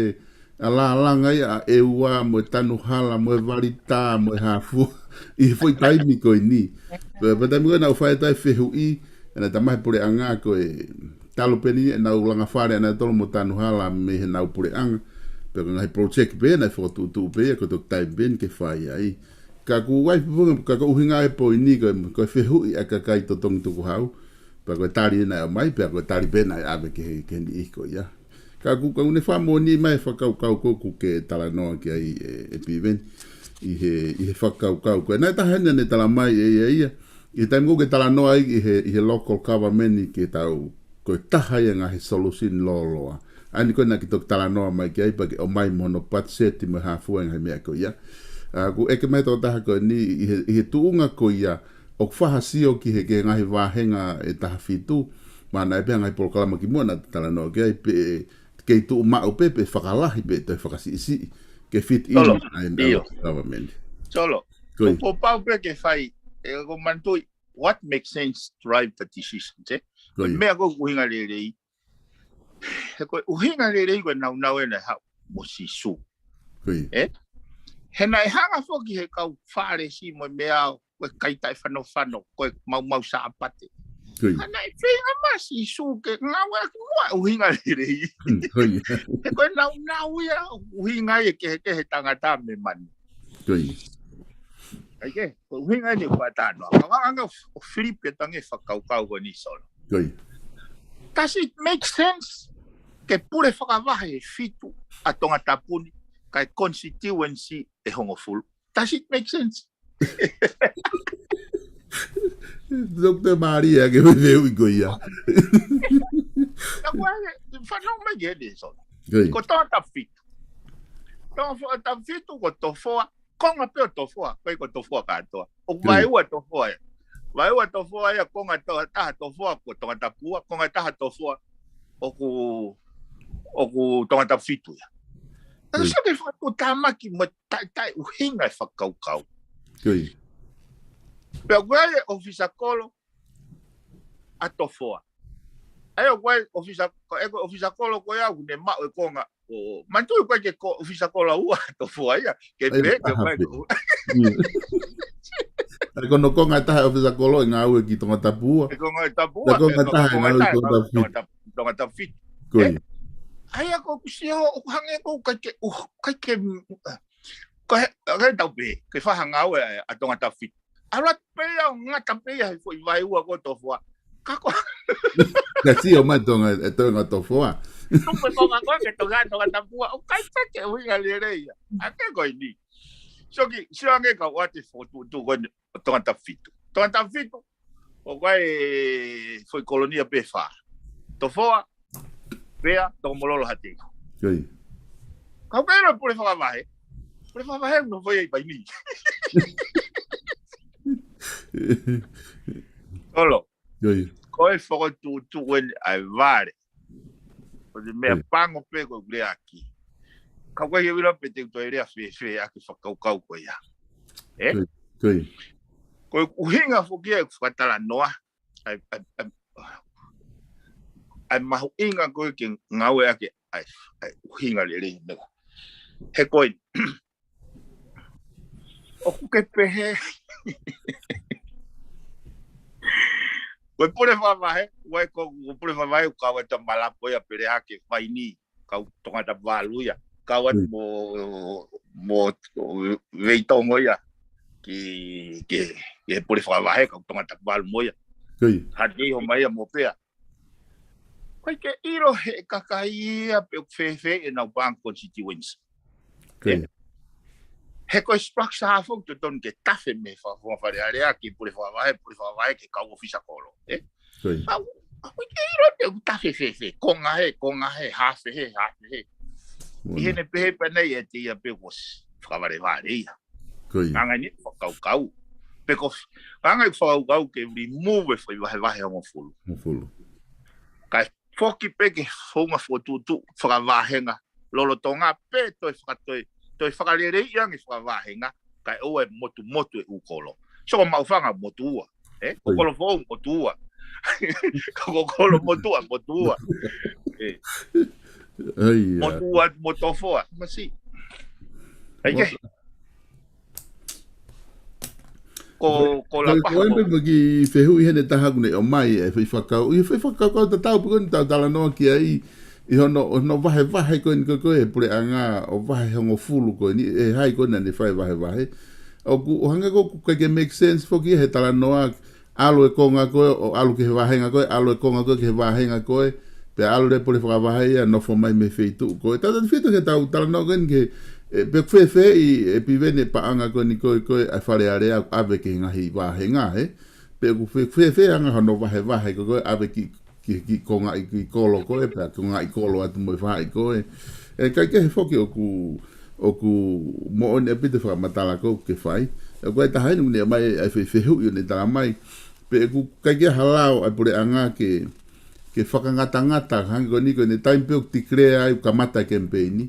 ʻa e lālanga ia ʻa ʻEua mo e tanu hala mo e valitā mo e hā fua ʻi he foʻi taimi ko eni. Pea, pea taimi ko ē naʻa nau fai atu ai e fehuʻi, ʻa e naʻe tala mai he puleʻanga ko e talu pē eni ʻenau langa fale ʻanautolu mo tanu hala mei heʻenau puleʻanga. Pea ko e ngaahi project pē naʻe fokotuʻutuʻu pē ia ko e toki taimi pē eni ke fai ai. Ka ʻoku ʻi ai pē, ka ko e ʻuhinga e poini ko e, ko e fehuʻi ʻa e kakai totongi tukuhau. Pea ko e tali ē naʻe ʻomai, pea ko e tali pē naʻe ʻave ki he, ki he niʻihi ko ia. Ka ʻoku, ka ʻoku ne fakamoʻoni mai e fakakaukau ko ē ʻoku ke talanoa ki ai ē, ē Piveni. ʻI he, ʻi he fakakaukau ko ē. Naʻe taha eni naʻa ne tala mai ʻe ia ia. ʻI he taimi ko ē ʻoku ke talanoa ai ʻi he, ʻi he local government ke tau, ko e taha ia e ngaahi solution lōloa. ʻA eni ko ē naʻa ke toki talanoa mai ki ai pea ke ʻomai mo hono patiseti mo e hā fua e ngaahi meʻa ko ia. ʻA, ʻoku ʻeke mai e tokotaha ko eni ʻi he, ʻi he tuʻunga ko ia, ʻoku faʻa sio ki he, ki he ngaahi vāhenga ʻe taha fitu, mahalo naʻe ʻi ai pē ha ngaahi polokalama kimuʻa naʻa ta talanoa ki ai pē kei tuʻu maʻu pē, pe fakalahi pe toe fakasiʻisiʻi, ke fit in ʻa e local government. Solo, ʻoku ou pau pē ke fai, ē, ʻoku ou manatuʻi, what makes sense drive the decision, ē? Ko e meʻa ko ē ʻoku ʻuhinga lelei, he ko e ʻuhinga lelei ko e naunau ē naʻe haʻu mo Sīsū. Ē? He naʻe hanga foki he kau Fālesi mo e meʻa ko e kai taʻefanofano, ko e maumau Sāpate. Ka naʻe feinga mai Sīsū ke ngāueʻaki muʻa e ʻuhinga lelei. He ko e naunau ia ʻuhinga ia kehekehe tangata mo e manu. ʻAi ke, ko e ʻuhinga eni ʻoku ou talanoa. Ka ʻoku ou anga ʻo Filipe tangi fakakaukau ko eni Solo. Does it make sense ke pule fakavahe ʻe fitu ʻa Tongatapu ni, kae constituency ʻe hongofulu? Does it make sense? Doctor Maria ke me fehuʻi ko ia. Ka ko e, fanongo mai ki heni Solo. Ko Tongatapu fitu. Tongatapu fitu ko Tofoa, konga pē ʻo Tofoa, ʻikai ko Tofoa kātoa. ʻOku vaeua Tofoa ia. Vaeua Tofoa ia, konga to-, taha Tofoa ko Tongatapu ua, konga taha Tofoa ʻoku, ʻoku Tongatapu fitu ia. Ka sio ke fakatuʻutāmaki mo taʻetaʻe ʻuhinga e fakakaukau. Pea ʻoku ʻi ai e ʻōfisa kolo ʻa Tofoa. ʻA ia ʻoku ʻi ai e ʻōfisa, ko e ʻōfisa kolo ko ia ʻoku ne maʻu e konga. ʻO, manatuʻi ʻoku ʻi ai ke ko ʻōfisa kolo ua ʻa Tofoa ia. Ke pehē, ke pehē. ʻA ia ko hono konga ʻe taha ʻo e ʻōfisa kolo ʻe ngāue ki Tongatapu ua. ʻE konga ʻe tapu ua, ko e konga ʻe taha ʻe ngāue ki Tongatapu fitu. Tongatapu fitu. Ko ia. ʻA ia ko ʻeku sio, ʻoku hangē ʻoku ʻikai ke, ʻoku ʻikai ke, ko e, ko e tau pē, ke fai ha ngāue ʻa, ʻa Tongatapu fitu. ʻAlu atu pē ia ʻo ngata pē ia he foʻi vaeua ko Tofoa. Ka ko. Ka sio mai Tonga, ʻe Tonga Tofoa. Tupe ko ngā ko ke Tonga, Tongatapu ua. ʻOku ʻikai ke ʻuhinga lelei ia. ʻA ia ko eni. Sio ki, sio ange ka ʻoatu e fokotuʻutuʻu ko eni ʻo Tongatapu fitu. Tongatapu fitu. ʻOku ʻi ai e foʻi kolonia pē ʻe fā. Tofoa, Pea, Tokomololo, Haʻateiho. Ko ia. Ka ʻoku ʻi ai e pule fakavahe. Pule fakavahe ʻoku nofo ia ʻi Paini. Solo. Ko ia. Ko e fokotuʻutuʻu eni ʻa e vale. Ko e meʻa pango pē ko e lea ki. Ka ʻoku ʻikai ke u ʻilo pe te u toe lea fēfē ʻaki e fakakaukau ko ia. Ē? Ko ia. Ko e ʻuhinga foki ia ʻeku fakatalanoa. ʻA e, ʻa e, ʻa e, ʻa e mahuʻinga ko ē ke ngāueʻaki ʻa e, ʻa e ʻuhinga lelei meʻa. He ko e, ʻoku ke pehē. Ko e pule fakavahe, ʻoku ʻi ai ko, ko e pule fakavahe, ʻoku kau atu Malapo ia pele hake Paini. Kau Tongatapu valu ia. Kau atu mo, mo Veitongo ia. Ki, ki, ki he pule fakavahe, kau Tongatapu valu mo ia. Ko ia. Haʻateiho mai ia mo Pea. ʻOku ʻikai ke ʻilo he kakai ia pe ʻoku fēfē ʻenau bank constituency. Ko ia. He ko e structure foki totonu ke tafe mei he fa-, fa-, Fale Alea ki he pule fakavahe, pule fakavahe ki he kau ʻōfisa kolo. Ē? Ko ia. Ka ʻoku, ʻoku ʻikai ke ʻilo pe ʻoku tafe fēfē, konga hē, konga hē, hafe hē, hafe hē. ʻI heʻene pehē pē ʻe ia ʻe ia pē kuo ʻosi fakavalevale ia. Ko ia. Hanga eni fakakaukau. Pe ko, hanga ʻeku fakakaukau ke remove e foʻi vahevahe hongofulu. Hongofulu. Kae foki pē ki he founga fokotuʻutuʻu fakavahenga lolotonga pe toe fakatoe, toe fakaleleiʻi ange fakavahenga, kae ʻoua ʻe motumotu e ʻū kolo. So ko Maʻufanga motuʻa, ē? Ko Kolofoʻou motuʻa. Ka ko Kolomotuʻa motuʻa. Ē. ʻA ia. Motuʻa mo Tofoa, masiʻi. ʻA ia ke. Ko, ko, ko Lapaha ko. Ko e pē mo e kiʻi fehuʻi heni ʻe taha ʻoku ne ʻomai, ʻa e foʻi fakakau-, ʻi he foʻi fakakaukau tatau pē ko eni ʻoku tau talanoa ki ai, ʻi hono, hono vahevahe ko eni ko, ko e puleʻanga ʻo vahe hongofulu ko eni, ʻe hai ko ena ne fai vahevahe. ʻOku, ʻoku hangē ʻoku ʻikai ke make sense foki he talanoa, ʻalu e konga ko ē, ʻo ʻalu ki he vahenga ko ē, ʻalu e konga ko ē ki he vahenga ko ē, pea ʻalu leva e pule fakavahe ia, nofo mai mei he feituʻu ko ē. Tautautefito ki heʻetau talanoa ko eni ki he, ē, pe ʻoku fēfē ʻi, ʻe Piveni e paʻanga ko eni ko ē, ko ē ʻa e Fale Alea ʻave ki he ngaahi vahenga, ē? Pe ʻoku fē-, fēfē anga hono vahevahe ko ē, ko ē ʻave ki, ki, ki he konga ʻi, ki he kolo ko ē, pea konga ʻi kolo atu mo e faʻahi ko ē. ʻE ʻikai ke he foki ʻoku, ʻoku moʻoni ʻaupito e fakamatala ko ē ʻoku ke fai. ʻOku ʻi ai e taha eni ʻoku ne ʻomai ʻa e fe-, fehuʻi ʻo ne talamai. Pe ʻoku ʻikai ke ʻi ai ha lao ʻa e puleʻanga ke, ke fakangatangata, hangē ko eni ko eni taimi pē ʻoku declare ai ʻoku kamata e kemipeini.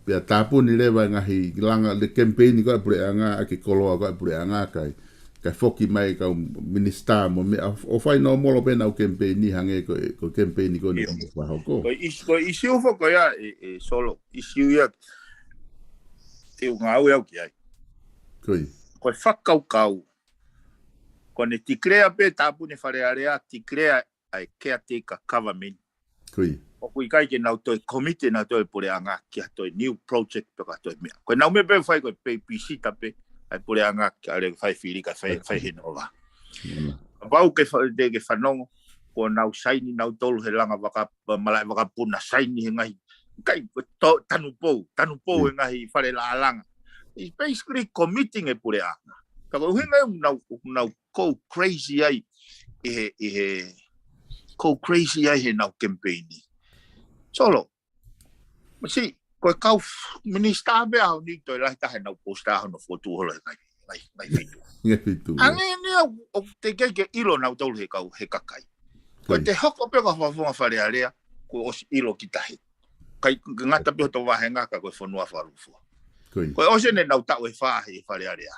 Pea tāpuni leva e ngaahi langa e kemipeini ko ē ʻa e puleʻanga, ʻa e koloa ko ē ʻa e puleʻanga kae, kae foki mai e kau minisitā mo e meʻa ʻo fai nōmolo pē ʻenau kemipeini hangē ko e, ko e kemipeini ko eni ʻoku fakahoko. Ko e isi-, ko e ʻisiū foki ko ia ē, ē Solo, ʻisiū ia te u ngāue au ki ai. Ko ia. Ko e fakakaukau. Ko ʻene declare pē tāpuni e Fale Alea, declare ʻa e caretaker government. Ko ia. ʻOku ʻikai ke nau toe commit ʻenau toe puleʻanga ki ha toe new project pe ko ha toe meʻa. Ko ʻenau meʻa pē ʻoku fai ko e babysitter pē ʻa e puleʻanga kae ʻalu ʻo fai fili kae fai, fai hē ʻenau vā. Kapau ke fa-, te ke fanongo, kuo nau saini nautolu he langa vaka-, malaʻe vakapuna saini he ngaahi, kai, to-, tanupou, tanupou e ngaahi fale lālanga. It's basically committing e puleʻanga. Ka ko e ʻuhinga ia ʻoku nau, ʻoku nau go crazy ai ʻi he, ʻi he, go crazy ai heʻenau kemipeini. Solo, masiʻi, ko e kau f-, minisitā pē ʻaho ni toe lahi taha ʻenau post ʻa hono fokotuʻu holo he ngaahi, ngaahi, ngaahi feituʻu. Ngaahi feituʻu. Hangē ni ʻoku, ʻoku teʻeki ke ʻilo nautolu he kau, he kakai. Ko e te hoko pē ko ha fakafofonga Fale Alea, kuo ʻosi ʻilo kita hē. ʻIkai ke ngata pē hoto vahenga ka ko e fonua fakalūkufua. Ko ia. Ko e ʻosi eni ʻenau taʻu ʻe fā he Fale Alea.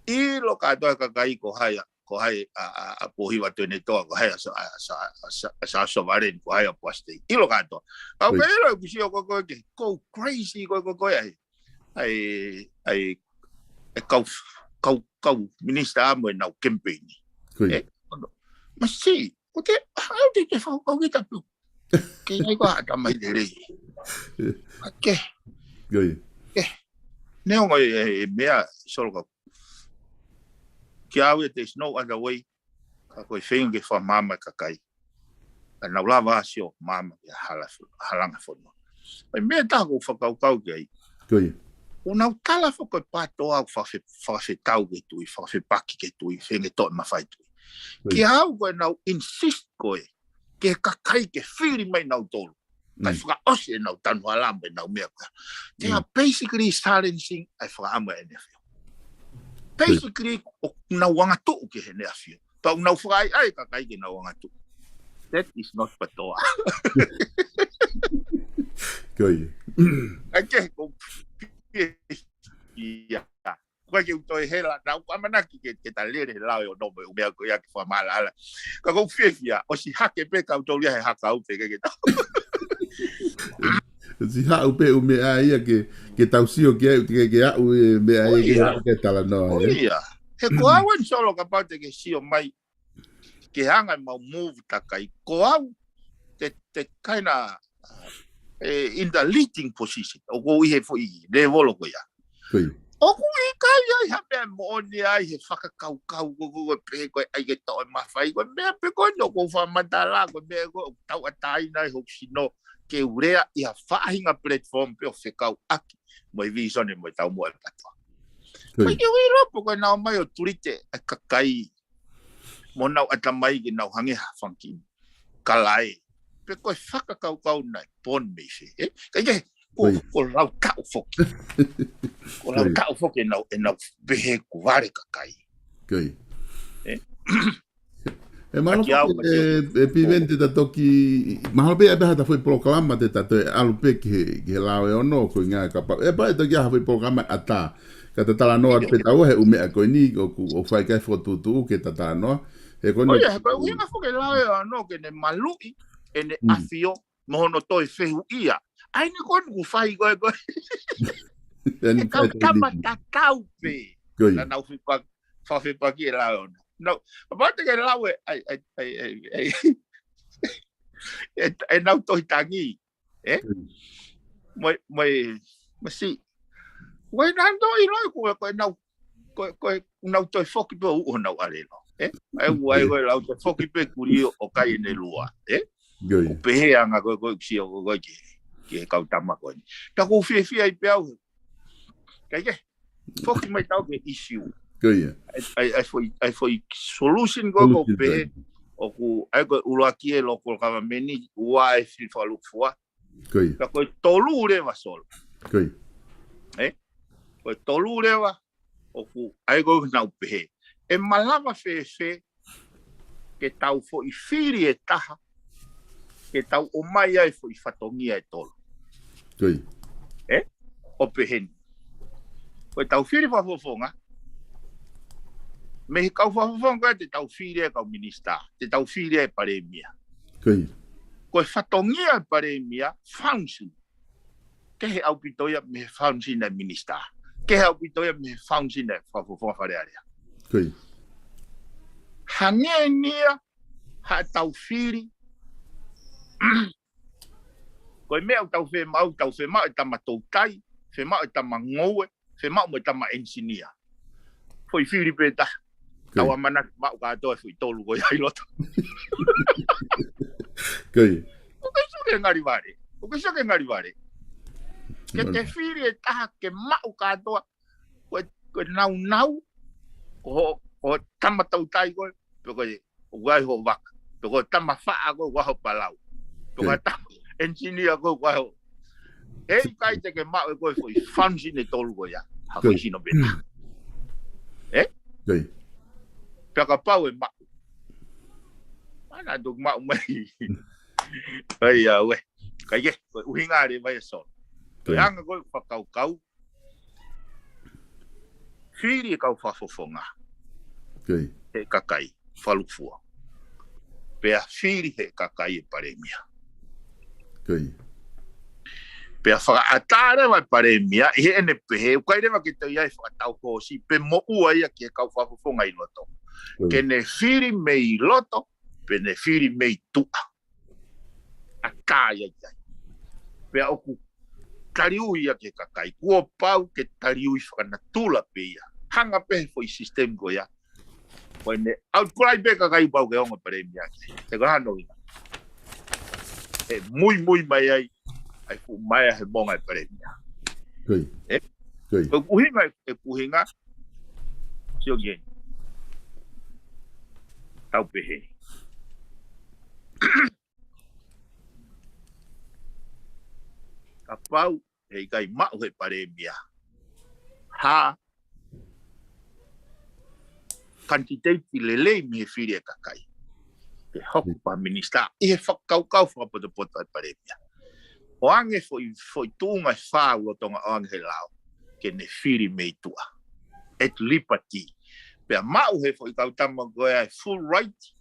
ʻIlo kātoa e kakai ko hai ʻa, ko hai ʻa, ʻa, ʻa Pōhiva Tuʻiʻonetoa, ko hai ʻa Sa-, ʻa Sa-, ʻa Sa-, ʻa Sāsua Valeni, ko hai ʻa Poasi Tei. ʻIlo kātoa. Ka ʻoku ke ʻilo ʻeku sio ko ē ko ē ke go crazy ko ē ko ē ko ē ʻa e, ʻa e, ʻa e, e kau f-, kau, kau minisitā mo ʻenau kemipeini. Ko ia. Ē? Ono. Masiʻi, ko te, ʻalu te te fakakaukau ki tapu. Ke ai ko ha ʻatamai lelei. Ka ke. Ko ia. Ke. Neongo e, e, e meʻa Solo ka. Kia au, there's no other way. Ka ko e feinga ke fakamaama e kakai. Ka nau lava ʻo sio maama ki he hala, halanga fonua. ʻI he meʻa ʻe taha ʻoku ou fakakaukau ki ai. Ko ia. ʻOku nau tala foki ko e PTOA ʻoku fakafe-, fakafetau ki he tuʻi, fakafepaki ki he tuʻi, feinga ke toe mafai e tuʻi. Ko ia. Kia au ko ʻenau insist ko ē, ki he kakai ke fili mai nautolu. Kae Mm. fakaʻosi ʻenau tanu hala mo ʻenau meʻa ko ē. They Mm. are basically silencing ʻa e fakaʻamu ʻa ʻEne ʻAfio. Ko ia. Basically, ʻoku nau angatuʻu ki heʻene ʻafio. Pea ʻoku nau fakaʻaiʻai e kakai ke nau angatuʻu. That is not PTOA. Ko ia. ʻAi ke, ko ia. Ko e ke u toe hela, naʻa ku ʻamanaki ke, ke ta lele he lao ʻe ono mo e ʻū meʻa ko ia ke fakamaʻalaʻala. Ka ʻoku ou fiefia, ʻosi hake pē kau tolu ia he haka au pē ke ke tau. ʻOsi haʻu pē ʻū meʻa ia ke, ke tau sio ki ai, ke, ke aʻu e meʻa Ko ia ke ia. haʻu ke talanoa, Ko ē? ia. He ko au eni Solo kapau te ke sio mai, ke hanga ʻemau move takai. Ko au, te, te kaina, eh, in the leading position. ʻOku ou ʻi he foʻi levolo ko ia. Ko ia. ʻOku ʻikai ai ha meʻa moʻoni ai he fakakaukau ko, ko, ko, pē ko e ʻai ke toe mafai. Ko e meʻa pē ko eni ʻoku ou fakamatala, ko e meʻa ko ē ʻoku tauʻatāina ai hoku sino ke u lea ʻi ha faʻahinga platform pē ʻo fekauʻaki mo e visone mo e taumuʻa e PTOA. Ko ia. Ko e ke ui lopo ko e nau mai ʻo tulite e kakai mo nau ʻatamai ke nau hangē ha fanga kiʻi kalae. Pe ko e fakakaukau naʻe pō mei fē, ē? Ka ʻi ke, ko, Ko ia. ko lau taʻu foki. Ko lau Ko ia. taʻu foki ʻenau, ʻenau pehē kuo vale kakai. Ko ia. Ē? ʻE mahalo Maki au, pē, maki au. ʻe, ʻe Piveni te ta toki, mahalo pē ʻe pehē ha ta foʻi polokalama te ta toe ʻalu pē ki he, ki he lao ʻe ono, ko e ngaahi kapau. ʻE pehē ʻe toki ʻi ai ha foʻi polokalama ʻatā. Ka ta talanoa Io. pē taua he ʻū meʻa ko eni, ʻoku, ʻoku fai ki ai e fokotuʻutuʻu ke ta talanoa. He ko eni ʻOku ʻi ai, ko e ʻuhinga foki e lao ʻe ono ke ne maluʻi ʻene Mm. ʻafio mo hono toe fehuʻia. ʻAi ni ko eni ʻoku fai ko ē ko ē. ʻE ni He kau fai ko eni. tama tatau pē. Ko ia. Naʻa nau fepa-, fakafepaki e lao ʻe ono. Nau, kapau te ke lau e, ʻai, ʻai, ʻai, ʻai, ʻai. ʻE, ʻenau tohi tangi. Ē? Mm. Mo e, mo e, masiʻi. Ko e nau toe ʻilo ko e, ko e nau, ko e, ko e nau toe foki pē ʻo uʻu honau ʻalelo. Ē? ʻAi, ʻai, ko e nau toe foki pē kulio ʻo kai ʻene lua. Ē? Ko ia. ʻO pehē anga ko e, ko e sio ko e, ko e ki, ki he kau tama ko eni. Ka ʻoku ou fiefia ai pē au. Ka ʻi ke, foki mai tau ki he issue. Ko ia. ʻAi, ʻai, ʻai foʻi, ʻai foʻi solution ko ē ʻoku Solution pehē. ko ē. ʻOku, ʻai ko e ʻuluaki e local government ni, ua e fili fakalūkufua. Ko ia. Ka ko e tolu leva Solo. Ko ia. Ē? Ko e tolu leva, ʻoku, ʻai ko ē nau pehē. ʻE malava fēfē, ke tau foʻi fili ʻe taha, ke tau ʻomai ai foʻi fatongia ʻe tolu. Ko ia. Ē? ʻO pehē ni. Ko e tau fili fakafofonga, mei he kau fakafofonga ko ē te tau fili e kau minisitā, te tau fili e palēmia. Ko ia. Ko e fatongia e palēmia, function. Kehe ʻaupito ia mei he function e minisitā. Kehe ʻaupito ia mei he function e fakafofonga Fale Alea. Ko ia. Hangē ni ia, ha tau fili. Ko e meʻa ʻoku tau fiemaʻu, tau fiemaʻu e tama toutai, fiemaʻu e tama ngoue, fiemaʻu mo e tama engineer. Foʻi fili pē taha. Ko ia. Tau ʻamanaki maʻu kātoa e foʻi tolu ko ia ʻi loto. Ko ia. ʻOku ʻikai sio ki he ngali vale. ʻOku ʻikai sio ki he ngali vale. Ke Ngali. te fili e taha ke maʻu kātoa. Ko e, ko e naunau, ko ho, ko ho tama toutai ko ē, pe ko e, ʻoku ʻi ai ho vaka. Pe ko e tama faʻa ko ē, ʻoku ʻi ai ho palau. Pe ko e Ko ia. tama engineer ko ē, ʻoku ʻi ai ho. ʻE ʻikai te ke maʻu ʻe koe foʻi function ʻe tolu ko ia. Ha Ko ia. foʻi sino pē taha. Ē? Ko ia. Pea kapau ʻe maʻu. Mana tu maʻu mai. ʻAi, ʻa, ue. Ka ʻi ke, ko e ʻuhinga leva ia Solo. Ko e Ko ia. anga ko ē fakakaukau. Fili e kau fakafofonga. Ko ia. He kakai, fakalūkufua. Pea fili he kakai e palēmia. Ko ia. Pea fakaʻatā leva e palēmia, ʻi heʻene pehē, ʻoku ʻikai leva ke toe ʻi ai e fakatau hoosi, pe moʻua ia ki he kau fakafofonga ʻi loto. Ke ne fili mei loto, pe ne fili mei tuʻa. ʻAtā ia ki ai. Pea ʻoku taliui ia ki he kakai. Kuo pau ke taliui fakanatula pē ia. Hanga pē he foʻi system ko ia. Ko ʻene outcry pē kakai pau ke ongo palēmia ki ai. He ko e hā hono ʻuhinga? ʻE muimui mai ai ʻa e fuʻu maea he monga e palēmia. Ko ia. Ē? Ko ia. Ko e ʻuhinga, e ʻuhinga. Sio ki heni. Tau pehē. Kapau he ʻikai maʻu he palēmia ha kanititeiti lelei mei he fili e kakai ke hoko ko ha minisitā ʻi he fakakaukau fakapotopoto e palēmia. ʻOange foʻi, foʻi tuʻunga ʻe fā ʻoku lolotonga ʻoange he lao ke ne fili mei tuʻa. At liberty. Pea maʻu he foʻi kau tama ko ia e full right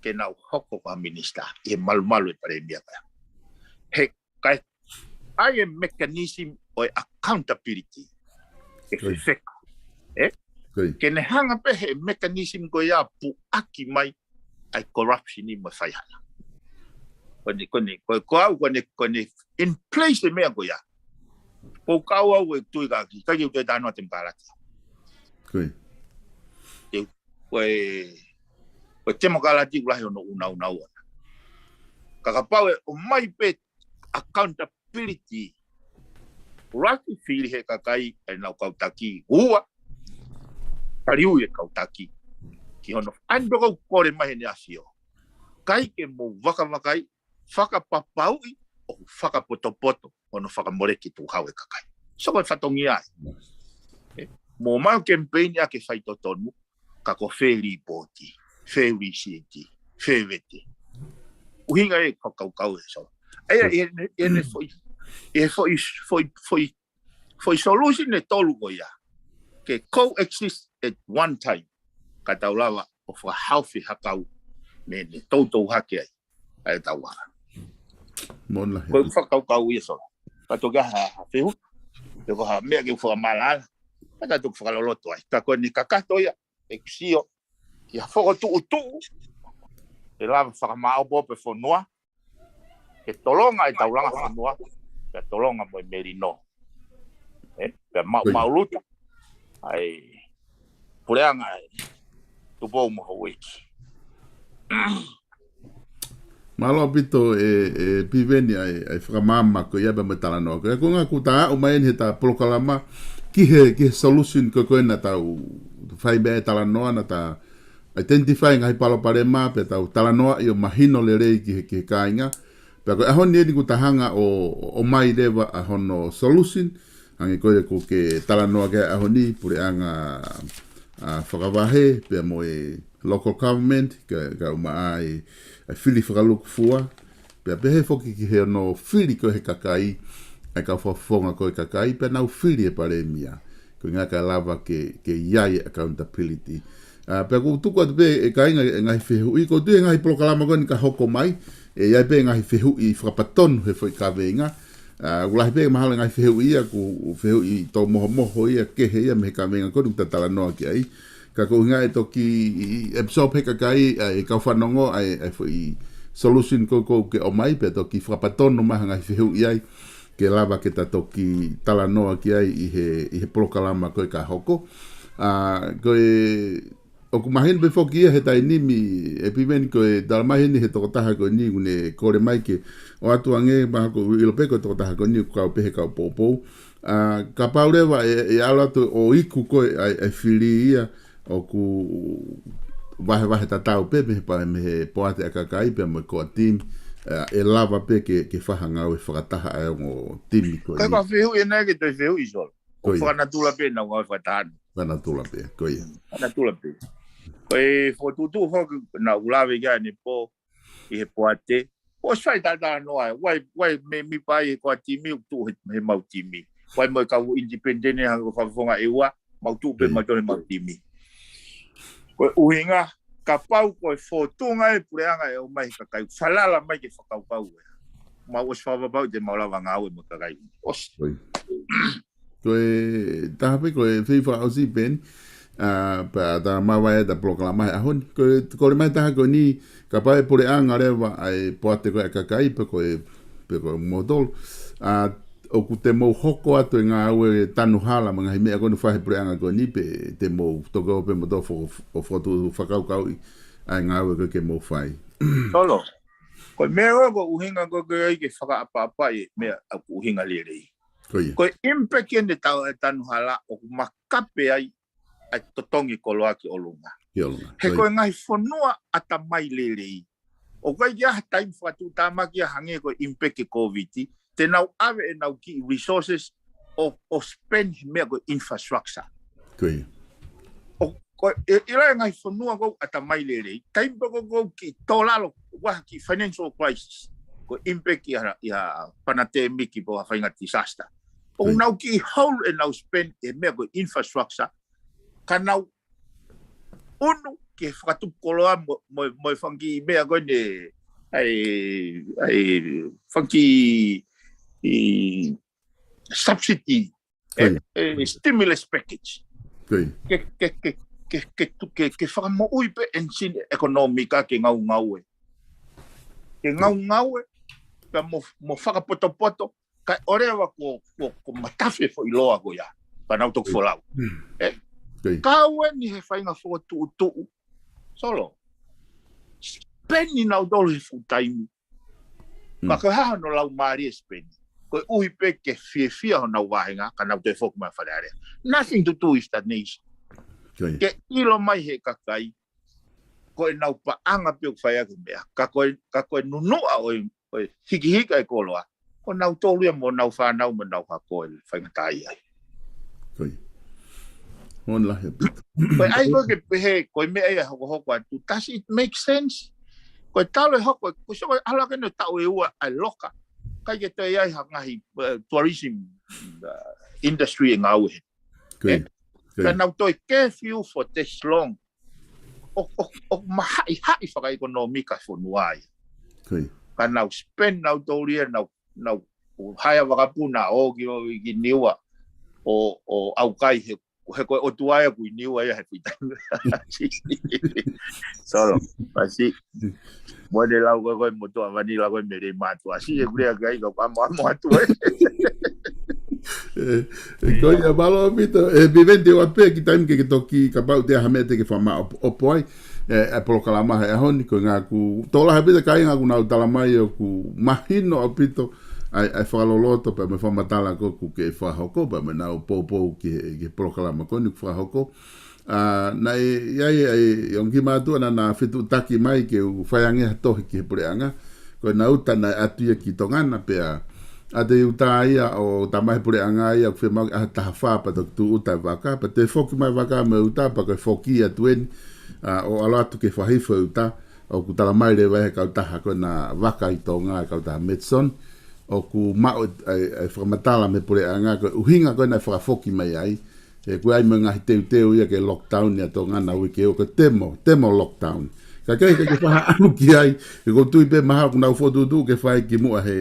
ke nau hoko ko ha minisitā ʻi he malumalu e palēmia ko ia. He ʻikai ʻi ai e mechanism ʻo e accountability. Ke fefeka. Ē? Ke ne hanga pē he mechanism ko ia puʻaki mai ʻa e corruption ʻi mo e faihana. Ko eni, ko eni, ko, ko au, ko eni, ko eni in place e meʻa ko ia. Ko kau au e tui ka ki, ka ki u te tano a temokalati. Ko e, ko e temokalati ʻoku lahi hono ʻunauna ʻona. Ka kapau ʻe ʻomai pē accountability. Laki fili he kakai ʻenau kau taki. Ua, taliui e kau taki. Ki hono, ʻa eni pē ʻoku ou kole mai heni ʻAfio. ʻIkai ke mou vakavakai, fakapapauʻi, ʻoku fakapotopoto hono fakamoleki tukuhau e kakai. So ko e fatongia ē. Ē, mou maʻu kemipeini ʻa ke faitotonu, ka ko fē lipooti, fē lisiti, fē vete. ʻUhinga e fakakaukau e so. ʻA ia, ʻi he, ʻi he foʻi, ʻi he foʻi, foʻi, foʻi, foʻi solution ʻe tolu ko ia. Ke coexist at one time. Ka tau lava ʻo fakahaofi hakau mei he toutou hake ai ʻa e tauʻanga. Ko e fakakaukau ia so. Ka toki ha, ha fehu, pe ko ha meʻa ke u fakamalaala, ka tau toki fakaloloto ai. Ka ko eni kakato ia, ʻeku sio, ki ha fokotuʻutuʻu, ʻe lava fakamaʻopoʻopo e fonua, ke tolonga e taulanga fonua, ke tolonga mo e melino. Ē, pea maʻu, maʻuluta ʻa e puleʻanga ʻe Tupou mo Houʻeiki. Mālō ʻaupito e, e Piveni ʻa e, ʻa e fakamaama ko ia pea mo e talanoa ko ia. Ko e ʻuhinga ʻoku ta aʻu mai eni he ta polokalama ki he, ki he solution ko ē naʻa tau fai mei ai e talanoa naʻa ta identify ngaahi palopalema pea tau talanoaʻi ʻo mahino lelei ki he, ki he kāinga. Pea ko e ʻaho ni eni ʻoku ta hanga ʻo, ʻo ʻomai leva ʻa hono solution. Hangē ko ia ʻoku ke talanoa ki ai he ʻaho ni, puleʻanga, ʻa, fakavahe, pea mo e local government, ka, kae ʻumaʻā e, e fili fakalukufua, pea pehē foki ki he hono fili ko ē he kakai, ʻa e kau fakafofonga ko ē kakai, pea nau fili e palēmia. Ko e ʻuhinga kae lava ke, ke ʻi ai e accountability. ʻA, pea ʻoku ou tuku atu pē e kāinga e ngaahi fehuʻi, ʻoku ou tui e ngaahi polokalama ko eni ka hoko mai, ʻe ʻi ai pē ngaahi fehuʻi fakapatonu he foʻi kaveinga. ʻA, ʻoku lahi pē mahalo ngaahi fehuʻi ia, ʻoku fehuʻi tō mohomoho ia, kehe ia, mei he kaveinga ko eni ʻoku ta talanoa ki ai. Ka ko e ʻuhinga ʻe toki absorb he kakai, ʻa e kau fanongo, ʻa e, ʻa e foʻi solution ko ē ʻoku ke ʻomai, pea toki fakapatonu mai ha ngaahi fehuʻi ai, ke lava ke ta toki talanoa ki ai ʻi he, ʻi he polokalama ko ē ka hoko. ʻA, ko e, ʻoku mahino pē foki ia he taimi ni, e Piveni ko e talamai heni he tokotaha ko eni ʻoku ne kole mai ke ʻoatu ange, mahalo ʻoku ʻilo pē ko e tokotaha ko eni ʻoku kau pē he kau poupou. ʻA, kapau leva ʻe, ʻe ʻalu atu ʻo iku ko ē ʻa e, ʻa e fili ia ʻoku vahevahe tatau pē mei he pa-, mei he poate ʻa e kakai pea mo e core team, ʻa, ʻe lava pē ke, ke fai ha ngāue fakataha ʻa e ongo timi ko eni. Ka ko e fehuʻi ʻena ke toe fehuʻi Solo. Ko ia. Fakanatula pē ʻenau ngāue fakataha. Fakanatula pē, ko ia. Fakanatula pē. Ko e fokotuʻutuʻu foki naʻa ku lave ki ai ʻanepō ʻi he poate. ʻOsi fai talatalanoa, ʻa e, ʻa e, ʻa e mei, mei pai he core team, ʻoku tuʻu he, he mau timi. ʻA e mo e kau independent hangē ko e fakafofonga ʻEua, mau tuʻu pē mau tō he mau timi. Ko e ʻuhinga, kapau ko e fōtunga e puleʻanga ʻe ʻomai he kakai, falala mai ke fakakaukau ē. mau ʻosi fakapapauʻi te mau lava ngāue mo e kakai. ʻOsi. Ko e taha pē, ko e fai fakaʻosi pē eni, ʻa, pea ta māvae ʻeta polokalama he ʻaho ni. Ko e, ko e kole mai taha ko eni, kapau ʻe puleʻanga leva ʻa e poate ko ē ʻa e kakai, pe ko e, pe ko e motolo. ʻA, ʻoku te mou hoko atu e ngāue tanu hala mo e ngaahi meʻa ko eni ʻoku fai he puleʻanga ko eni, pe te mou toki ō pē mo tō fo-, ʻo fokotuʻu fakakaukauʻi ʻa e ngāue ko ē ke mou fai. Solo. Ko e meʻa ko ē ʻoku ʻuhinga ko ē ke fakaʻapaʻapaʻi e meʻa ʻoku ʻuhinga lelei. Ko ia. Ko e impact eni ʻa e tanu hala ʻoku makape ai ʻa e totongi koloa ki ʻolunga. Ki ʻolunga. He ko ia. Ko e ngaahi fonua ʻatamai lelei. ʻOku ʻikai ke ʻi ai ha taimi fakatuʻutāmaki ia hangē ko e impact e Covid, te nau ʻave ʻenau kiʻi resources ʻo, ʻo spend he meʻa ko e infrastructure. Ko ia. ʻO, ko e, ʻi he ngaahi fonua ko ē ʻatamai lelei, taimi pē ko ē ʻoku kiʻi tō lalo, ʻoku ʻi ai ha kiʻi financial crisis, ko e impact ia, ia pandemic pe ko ha faʻahinga disaster. ʻOku Ko ia. Nau kiʻi hold ʻenau spend he meʻa ko e infrastructure, ka nau ʻunu ki he fakatupu koloa mo, mo, mo e fanga kiʻi meʻa ko eni, ʻa e, ʻa e fanga kiʻi subsidy, Ko ia. ʻE, ʻe stimulus package. Ko ia. Ke, ke, ke, ke, ke, tu-, ke, ke fakamoʻui pē ʻenau ʻekonōmika ke ngaungaue. Ke ngaungaue, pea mo, mo fakapotopoto, kae ʻoua leva kuo, kuo, kuo matafi e foʻi loa ko ia, pea nau toki folau. Mm. ʻE? Ko ia. Kau eni he faʻahinga fokotuʻutuʻu. Solo. Spend ʻi nautolu he full time. Mm. Ka ko e hā hono laumālie spend? Koeʻuhi pē ke fiefia honau vāhenga, ka nau toe foki mai Fale Alea. Nothing to do with the nation. Ko ia. Ke ʻilo mai he kakai, ko ʻenau paʻanga pē ʻoku fai ʻaki e meʻa. Ka ko e, ka ko e nunuʻa ʻo e, ʻo e hikihiki ʻa e koloa, ko nautolu ia mo ʻenau fānau mo ʻenau hako ʻe faingataʻaʻia ai. Ko ia. Moʻoni lahi ʻaupito. Ko e ʻai ko ē ke pehē, ko e meʻa ia hokohoko atu. Does it make sense? Ko e talu e hoko, ko e sio ko e ʻalu hake eni ʻo taʻu ʻe ua ʻa e loka. ʻIkai ke toe ʻi ai ha ngaahi, uh, tourism, uh, industry ʻe ngāue heni. Ko ia. ʻE? Ko ia. Ka nau toe curfew for this long. ʻO, ʻo, ʻo mahaʻihaʻi fakaʻekonōmika e fonua ia. Ko ia. Ka nau spend nautolu ia, nau, nau hire vakapuna ʻo ō ki, ō ki Niua. ʻO, ʻo ʻaukai he, he ko e ʻOtua ia ʻoku ʻi Niua ia he fuitanga. Solo, pasi. Mo e lau ko ē, ko e motuʻa vanila ko ē mei Leimātuʻa. Siʻi ʻeku lea ki ai ka ʻoku ʻamuʻamu atu ē. ʻE, ʻe, ko ia mālō ʻaupito. ʻE, Piveni, te u ʻoatu pē kiʻi taimi ke ke toki kapau te ʻi ai ha meʻa te ke fakamāʻopoʻopo ai. ʻE, ʻa e polokalama he ʻaho ni, ko e ngaahi, tokolahi ʻaupito e kāinga ʻoku nau talamai ʻoku mahino ʻaupito ʻa e, ʻa e fakaloloto pea mo e fakamatala ko ē ʻoku ke fakahoko, pea mo ʻenau poupou ki he, ki he polokalama ko eni ʻoku fakahoko. ʻA, naʻe ʻi ai, ʻa e, ʻa e ongo kiʻi mātuʻa naʻa na fetuʻutaki mai ke u fai ange ha tohi ki he puleʻanga. Ko ʻena uta naʻe ʻatu ia ki Tonga na pea ʻa e uta ia ʻoku tala mai he puleʻanga ia ʻoku fiemaʻu ke ʻaho taha fā pea toki tūʻuta e vaka, pea toe foki mai e vaka mo e uta pea ko e foki atu eni, ʻa, ʻo ʻalu atu ke fakahifo e uta, ʻoku tala mai leva he kautaha ko ena vaka ʻi Tonga, e kautaha Metson, ʻoku maʻu e, e, e fakamatala mei he puleʻanga ko e ʻuhinga ko ē naʻe fakafoki mai ai, he ʻoku ʻi ai mo e ngaahi teuteu ia ke lockdown ʻa Tonga na uike ʻe ua, ko e temo, temo lockdown. Ka ʻikai, ʻikai ke fai ha ʻalu ki ai, he ʻoku ou tui pē mahalo ʻoku nau fokotuʻutuʻu ke fai kimuʻa he,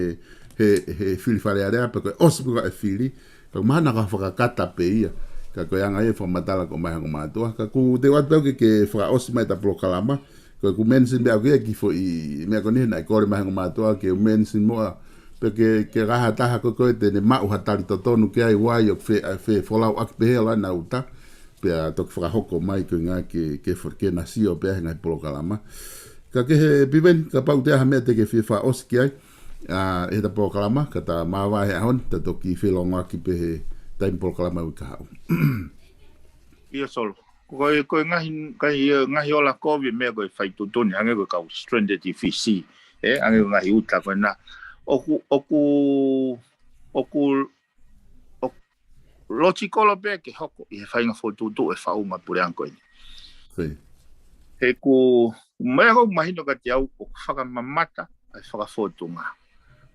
he, he fili Fale Alea pe ko e ʻosi pē ko ē e fili, ka mahalo naʻa ka fakakata pē ia. Ka ko e anga ia e fakamatala ko ē mei he ongo mātuʻa. Ka ʻoku te u ʻoatu pē ke, ke fakaʻosi mai ʻeta polokalama, ko ʻeku mention pē ʻaku ia ki he foʻi meʻa ko eni naʻe kole mai he ongo mātuʻa ke u mention muʻa, pea ke, ke ʻi ai ha taha ko ē ko ē te ne maʻu ha tali totonu ki ai, why ʻoku fe-, ʻa, fefolauʻaki pehē ʻa ʻena uta, pea toki fakahoko mai ko e ʻuhinga ke, ke fo-, ke na sio pē he ngaahi polokalama. Ka ke he Piveni, kapau te ʻi ai ha meʻa te ke fie fakaʻosi ki ai, ʻa, ʻi heʻeta polokalama, ka ta māvae he ʻaho ni, ta toki felōngoaki pē he taimi polokalama uike kahaʻu. ʻIo Solo. Ko e, ko e ngaahi, ngaahi, ngaahi ola kovi meʻa ko e fai tuʻutuʻuni, hangē ko e kau stranded ʻi Fisi. ʻE, hangē ko e ngaahi uta ko ena. ʻOku, ʻoku, ʻoku, ʻoku logical pē ke hoko ʻi he faʻahinga fokotuʻutuʻu e faʻunga puleʻanga ko eni. Ko ia. He ʻoku, meʻa ʻoku mahino kiate au ʻoku fakamamata ʻa e fakafōtunga.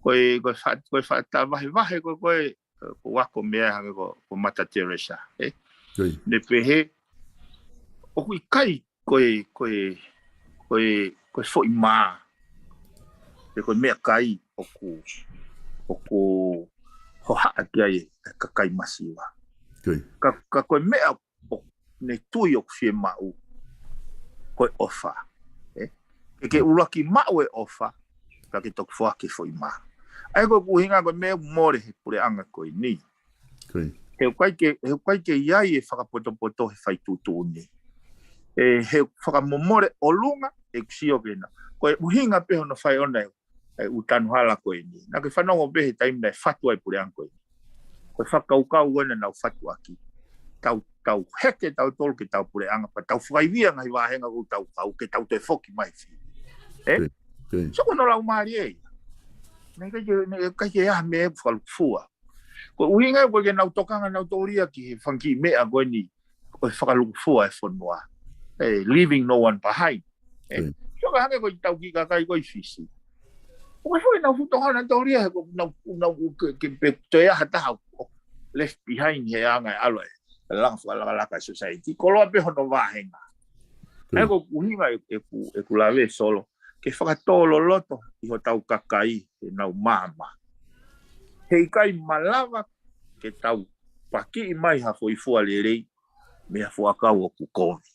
Ko e, ko e fa-, ko e faʻa tā vahevahe ko ē, ko e ʻoku ako meʻa hangē ko, ko Mata Teresa, ʻe? Ko ia. Ne pehē, ʻoku ʻikai ko e, ko e, ko e, ko e foʻi mā, pe ko e meʻakai, ʻoku, ʻoku hohaʻa ki ai e kakai masiva. Ka, ka ko e meʻa ʻoku ne tui ʻoku fiemaʻu, ko e ʻofa. Ē? Ke ke ʻuluaki maʻu e ʻofa, ka ke toki foaki e foʻi mā. ʻA ia ko e ʻuhinga ko e meʻa ʻoku mole he puleʻanga ko eni. He ʻoku ʻikai ke, he ʻoku ʻikai ke ʻi ai e fakapotopoto he fai tuʻutuʻuni. Ē, he fakamomole ʻolunga, ʻeku sio ke na. Ko e ʻuhinga pē hono fai ʻona e, e ʻū tanu hala ko eni. Naʻa ke fanongo pē he taimi naʻe fatu ai puleʻanga ko eni. Ko e fakakaukau ko ena naʻa nau fatu ʻaki. Tau, tau heke tautolu ke tau puleʻanga, pea tau fakaivia ngaahi vāhenga ʻoku tau kau, ke tau toe foki mai fili. Ē? So ko hono lau mālie ia. Naʻe ʻikai ke, naʻe ʻikai ke ʻi ai ha meʻa fakalukufua. Ko e ʻuhinga ia ko e ke nau tokanga nautolu ia ki he fanga kiʻi meʻa ko eni, ko e fakalukufua e fonua. Ē, leaving no one behind. Ē, so ka hangē ko e tau kiʻi kakai ko ē ʻi Fisi. ʻOku ʻi ai foki nau fuʻu tokanga nautolu ia he ko nau, nau ke, ke pe toe ʻi ai ha taha ʻoku left behind he anga e ʻalu e langa fakalakalaka e society. Koloa pē hono vāhenga. ʻA ia ko e ʻuhinga ʻe, ʻeku, ʻeku lave Solo, ke fakatō loloto ʻi hotau kakai ʻenau maama. He ʻikai malava ke tau pakiʻi mai ha foʻi fua lelei mei ha fuʻu ʻakau ʻoku kovi.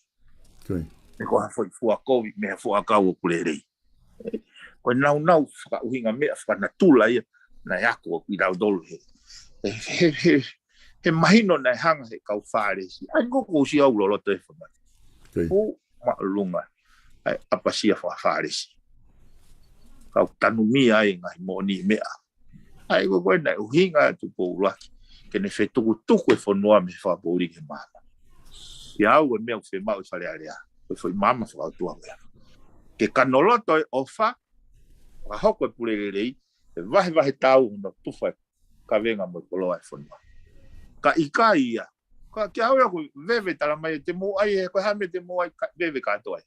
Pe ko ha foʻi fua kovi mei ha fuʻu ʻakau ʻoku lelei. Ko e naunau fakaʻuhinga meʻa fakanatula ia naʻe ako ʻoku ʻi lautolu he, he, he, he, he mahino naʻe hanga he kau Fālesi. ʻA ia ko ʻoku ou sio au loloto e fanga. Ko māʻolunga ʻa e ʻapasia faka-Fālesi. Kau tanumia ai ngaahi moʻoni meʻa. ʻA ia ko e ko e naʻe ʻuhinga atu ko ʻuluaki ke ne fetukutuku e fonua mei he fakapoʻuli ki he maama. Ia au e meʻa ʻoku fiemaʻu ʻi Fale Alea, ko e foʻi maama fakaʻotua ko ia. Ke kanoloto e ʻofa, fakahoko e pule lelei, e vahevahe tau hono tufa e kavenga mo e koloa e fonua. Ka ʻikai ia, ka kia au ia ko e veve tala mai te mou ʻai e, ko e hā e meʻa te mou ʻai ka, veve kātoa ia.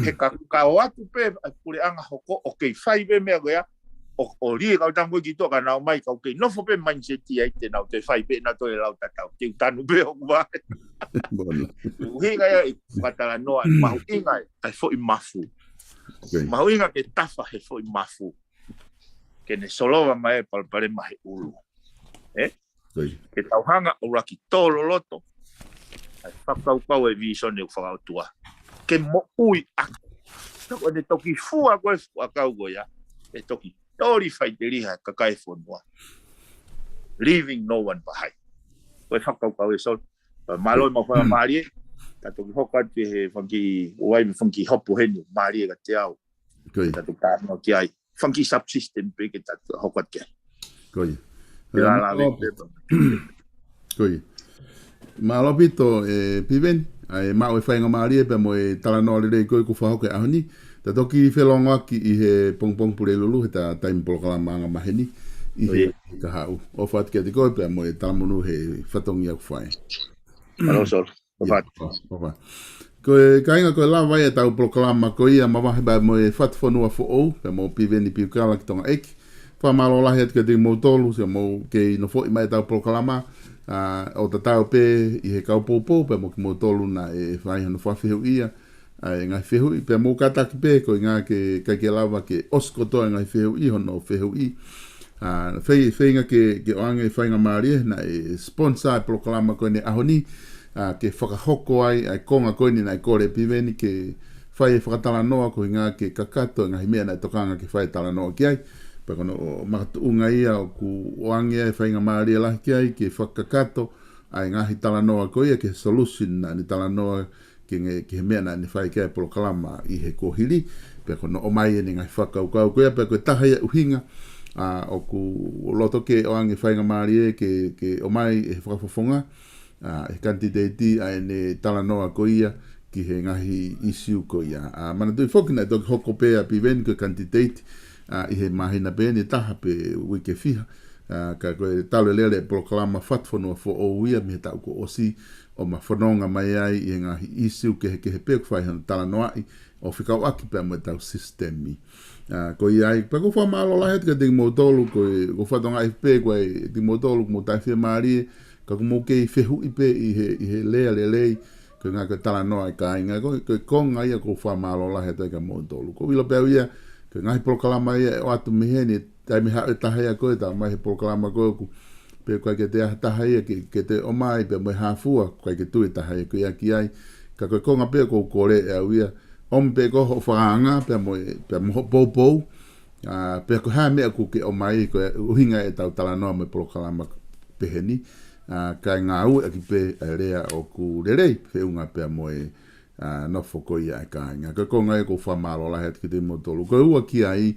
He ka, ka ō atu pē ʻa e puleʻanga hoko ʻo kei fai pē meʻa ko ia, ʻo, ʻo lie kau tango ki tuʻa ka nau mai kau kei nofo pē mindset ai te nau toe fai pē nautolu e lau tatau. Te u tanu pē ʻoku vā. ʻUhinga ia ʻi he fakatalanoa, mahuʻinga ʻa e foʻi mafu. Mahuʻinga ke tafa he foʻi mafu. Ke ne solova mai e palopalema he ʻulu. Ē? Ke tau hanga ʻo ʻuluaki tō loloto ʻa e fakakaukau e vīsone ʻoku fakaʻotua. Ke moʻui ʻaki. Ka ko ʻene toki fua ko e fuʻu ʻakau ko ia, ʻe toki toli faiteliha e kakai e fonua. Leaving no one behind. Ko e fakakaukau ē Solo. Pea mālō e mau fanga mālie, ka toki hoko atu he fanga kiʻi, ʻoku ʻi ai mo e fanga kiʻi hopo heni, mālie ka te au. Ka toki tānaki ai. Fanga kiʻi subsystem pē ke ta hoko atu ki ai. Ko ia. Mālō ʻaupito ē Piveni, ʻa e maʻu e faingamālie pea mo e talanoa lelei ko ē kuo fakahoko he ʻaho ni. Ta toki felongoaki ʻi he pongipongi Pulelulu he ta taimi polokalama anga maheni ʻi he kahaʻu. ʻOfa atu kiate koe pea mo e talamonū he fatongia kuo fai. Mālō Solo. ʻOfa atu. Ko e kāinga ko e lava ia ʻetau polokalama ko ia mavahe pea mo e Fatu Fonua Foʻou, pea mo Piveni Piukala ki Tonga ʻEiki. Fakamālō lahi atu kiate kimoutolu, siʻa mou kei nofoʻi mai ʻetau polokalama, ʻo tatau pē ʻi he kau poupou, pea mo kimoutolu naʻe fai hono fakafehuʻi ia, ʻa e ngaahi fehuʻi, pea mou kātaki pē, ko e ʻuhinga ke ʻikai ke lava ke ʻosi kotoa e ngaahi fehuʻi, hono fehuʻi. Feinga ke, ke ʻoange faingamālie, naʻe sponsor e polokalama ko eni ʻaho ni, ke fakahoko ai ʻa e konga ko eni naʻe kole Piveni ke fai e fakatalanoa ko e ʻuhinga ke kakato e ngaahi meʻa naʻe tokanga ke fai e talanoa ki ai. Pea ko hono makatuʻunga ia ʻoku ʻoange ai e faingamālie lahi ki ai ke fakakakato ʻa e ngaahi talanoa ko ia ki he solution naʻa ne talanoa ki he, ki he meʻa naʻa ne fai ki ai e polokalama ʻi he kuohili. Pea ko hono ʻomai ʻene ngaahi fakakaukau ko ia, pea ko e taha ia ʻuhinga ʻoku loto ke ʻoange faingamālie ke, ke ʻomai ʻe he fakafofonga ʻa e kanititeiti ʻa ʻene talanoa ko ia ki he ngaahi ʻīsiu ko ia. Manatuʻi foki naʻe toki hoko pē ʻa Piveni ko e kanititeiti ʻi he māhina pē ʻe taha pe uike ʻe fiha. Ka ko e talu e lele e polokalama Fatu Fonua Foʻou ia mei he taʻu kuo ʻosi ʻo ma fononga mai ai ʻi he ngaahi ʻīsiu kehekehe pē ʻoku fai hono talanoaʻi ʻo fekauʻaki pea mo ʻetau sisitemi. Ko ia ai, pea ʻoku ou fakamālō lahi atu kiate kimoutolu, ko e, ʻoku ou fakatokangaʻi pē ko e, kimoutolu, ʻoku mou taʻefiemālie, ka ʻoku mou kei fehuʻi pē ʻi he, ʻi he lea lelei, ko e ʻuhinga ko e talanoa e kāinga, ko e, ko e konga ia ʻoku ou fakamālō lahi atu ai kia moutolu. ʻOku ou ʻilo pē au ia, Ko e ngaahi polokalama ia ʻe ʻoatu mei heni, taimi haʻu e taha ia ko ē, talamai he polokalama ko ē ʻoku, pe ʻoku ʻikai ke toe ʻi ai ha taha ia ke, ke toe ʻomai, pea mo e hā fua, ʻoku ʻikai ke tui e taha ia ko ia ki ai. Ka ko e konga pē ʻoku ou kole ʻe au ia, ʻomi pē ko hoʻo fakaanga, pea mo e, pea mo hoʻo poupou, ʻa, pea ko e hā e meʻa ʻoku ke ʻomai, ko e ʻuhinga ʻetau talanoa mo e polokalama pehē ni, ʻa, kae ngāueʻaki pē ʻa e lea ʻoku lelei, feʻunga pea mo e, ʻa, nofo ko ia ʻa e kāinga. Ko e konga ia ʻoku ou fakamālō lahi atu kiate kimoutolu. Ko e ua ki ai,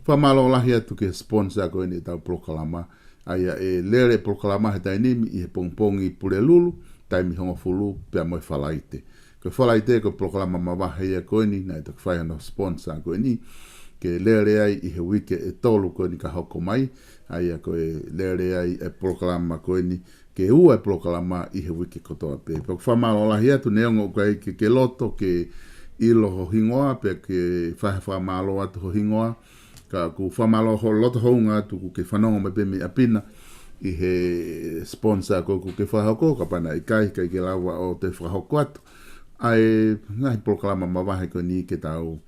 fakamālō lahi atu ki he sponsor ko eni ʻetau polokalama. ʻA ia ʻe lele e polokalama he taimi ni ʻi he pongipongi Pulelulu, taimi hongofulu pea mo e Falaite. Ko e Falaite ko e polokalama mavahe ia ko eni, naʻe toki fai hono sponsor ko eni, ke lele ai ʻi he uike ʻe tolu ko eni ka hoko mai, ʻa ia ko e lele ai e polokalama ko eni, ke ua e polokalama ʻi he uike kotoa pē. Pea ʻoku fakamālō lahi atu neongo ʻoku ʻikai ke, ke loto ke ʻilo ho hingoa, pea ke fai ha fakamālō atu ho hingoa, ka ʻoku fakamālō ho loto hounga atu ʻoku ke fanongo mai pē mei ʻapi na ʻi he sponsor ko ē ʻoku ke fakahoko, kapau naʻe ʻikai, ʻikai ke lava ʻo toe fakahoko atu ʻa e ngaahi polokalama mavahe ko eni ke tau,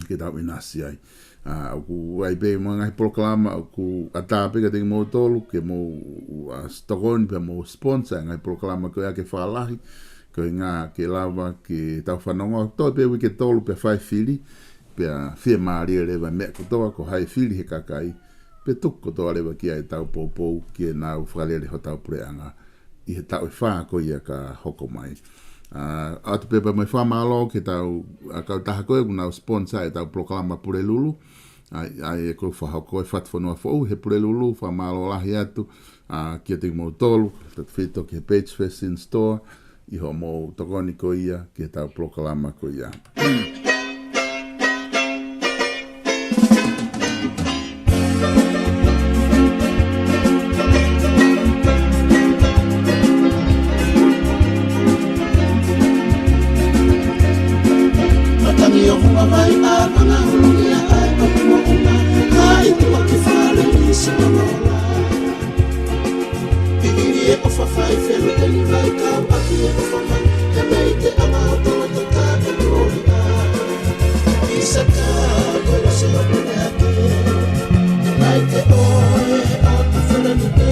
ke tau ʻinasi ai. ʻA, ʻoku ʻi ai pē mo e ngaahi polokalama ʻoku ʻatā pē kiate kimoutolu, ke mou, ʻa, tokoni pea mou sponsor e ngaahi polokalama ko ia ke fakalahi, koeʻuhinga ke lava ke tau fanongo, toe pē uike ʻe tolu pea fai fili, pea fiemālie leva e meʻa kotoa, ko hai fili he kakai, pea tuku kotoa leva ki ai ʻetau poupou, ke nau fakalele hotau puleʻanga ʻi he taʻu ʻe fā ko ia ka hoko mai. ʻA, ʻoatu pē pea mo e fakamālō ki he tau, ʻa, kautaha ko ē ʻoku nau sponsor ʻetau polokalama Pulelulu. ʻA, ʻa ia ko e fakahoko e Fatu Fonua Foʻou he Pulelulu, fakamālō lahi atu, ʻa, kiate kimoutolu, tautefito ki he Page Fashion Store, ʻi hoʻomou tokoni ko ia ki heʻetau polokalama ko ia. Matangi ʻo Vunga Vai ʻa Vangahulu ia ʻa e papi moʻunga, ʻa e tuʻa ki fale ni si manola. ʻIʻili e ʻofa fai felu teni vai kau ʻaki e ʻofa mai, he mei te anga o tō tō tā e tō ʻi ʻa. ʻIsaka, ko e lose o pele ake. Naʻe ʻikai te ʻoe ʻo tu fele ni pē.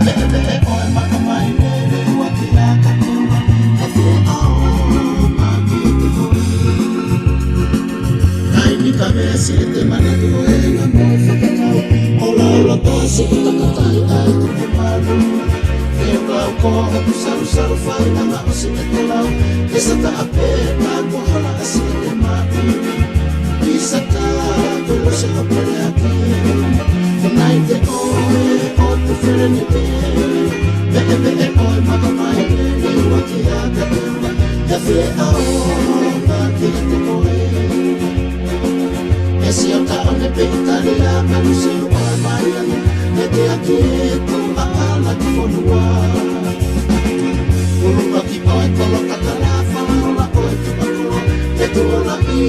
Meʻe meʻe ʻoe maka mai mele ua ki a ka teua. Ka fie ʻao ma ki te koe. Ai ni ka mea si e te manatu e ia mo fakakau. ʻO laulo tō si i takatai ai ki te malu. E kau ko hoku salusalu fai anga ʻosi e te lau. E sata a pē ka ko hala a si e te malu. ʻIsaka, ko e lose o pele ake. Naʻe ʻikai te ʻoe ʻo tu fele ni pē. Meʻe meʻe ʻoe maka mai mele ua ki a ka teua. Ka fie ʻao ma ki te koe. E sio ka one pe i tali a malu si ua mai ane. Ne te aki e tu a ala ki fonua. Ulu maki ʻoe kolo kakala fana ola ʻoe ki pakolo. Te tu ola i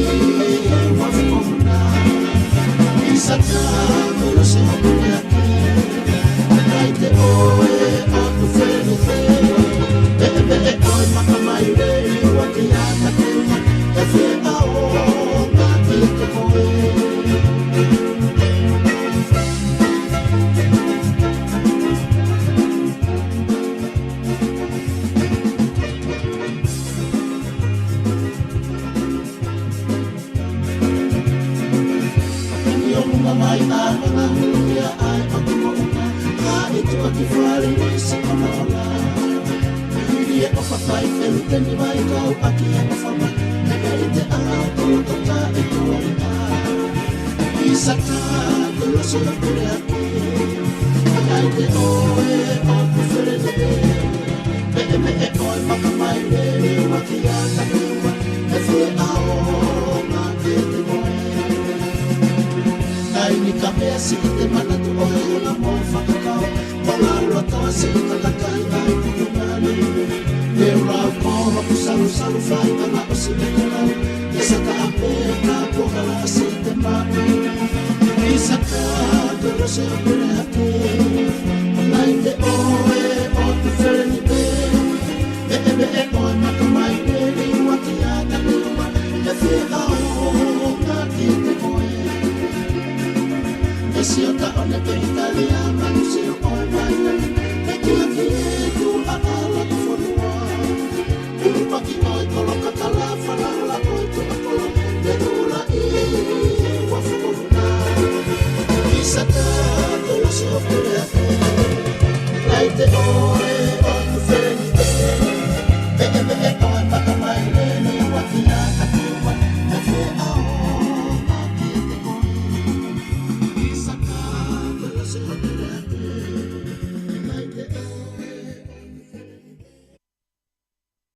e ua fukona. ʻIsaka, ko e lose o pele ake. Naʻe ʻikai te ʻoe ʻo tu fele ni pē. Meʻe meʻe ʻoe maka mai mele ua ki a ka teua. Ka fie ʻao ma ki te koe. Ni o Vunga Vai ʻa Vangahulu ia ʻa e papi moʻunga, ʻa e tuʻa ki fale ni si manola. ʻIʻili e ʻofa fai felu teni vai kau ʻaki e ʻofa mai, he mei te anga o tō tō tā e tō ʻi ʻa. ʻIsaka, ko e lose o pele ake. Naʻe ʻikai te ʻoe ʻo tu fele ni pē. Meʻe meʻe ʻoe maka mai mele ua ki a ka teua. Ka fie ʻao ma ki te koe. Ai ni ka mea si i te manatu ʻo e ula mo fakakau. ʻO laulo tō si i takatai ai ki te malu. Te u lau ko hoku salusalu fai anga ʻosi e te lau. E sata a pē ka ko hala a si e te malu. ʻIsaka, ko e lose o pele ake.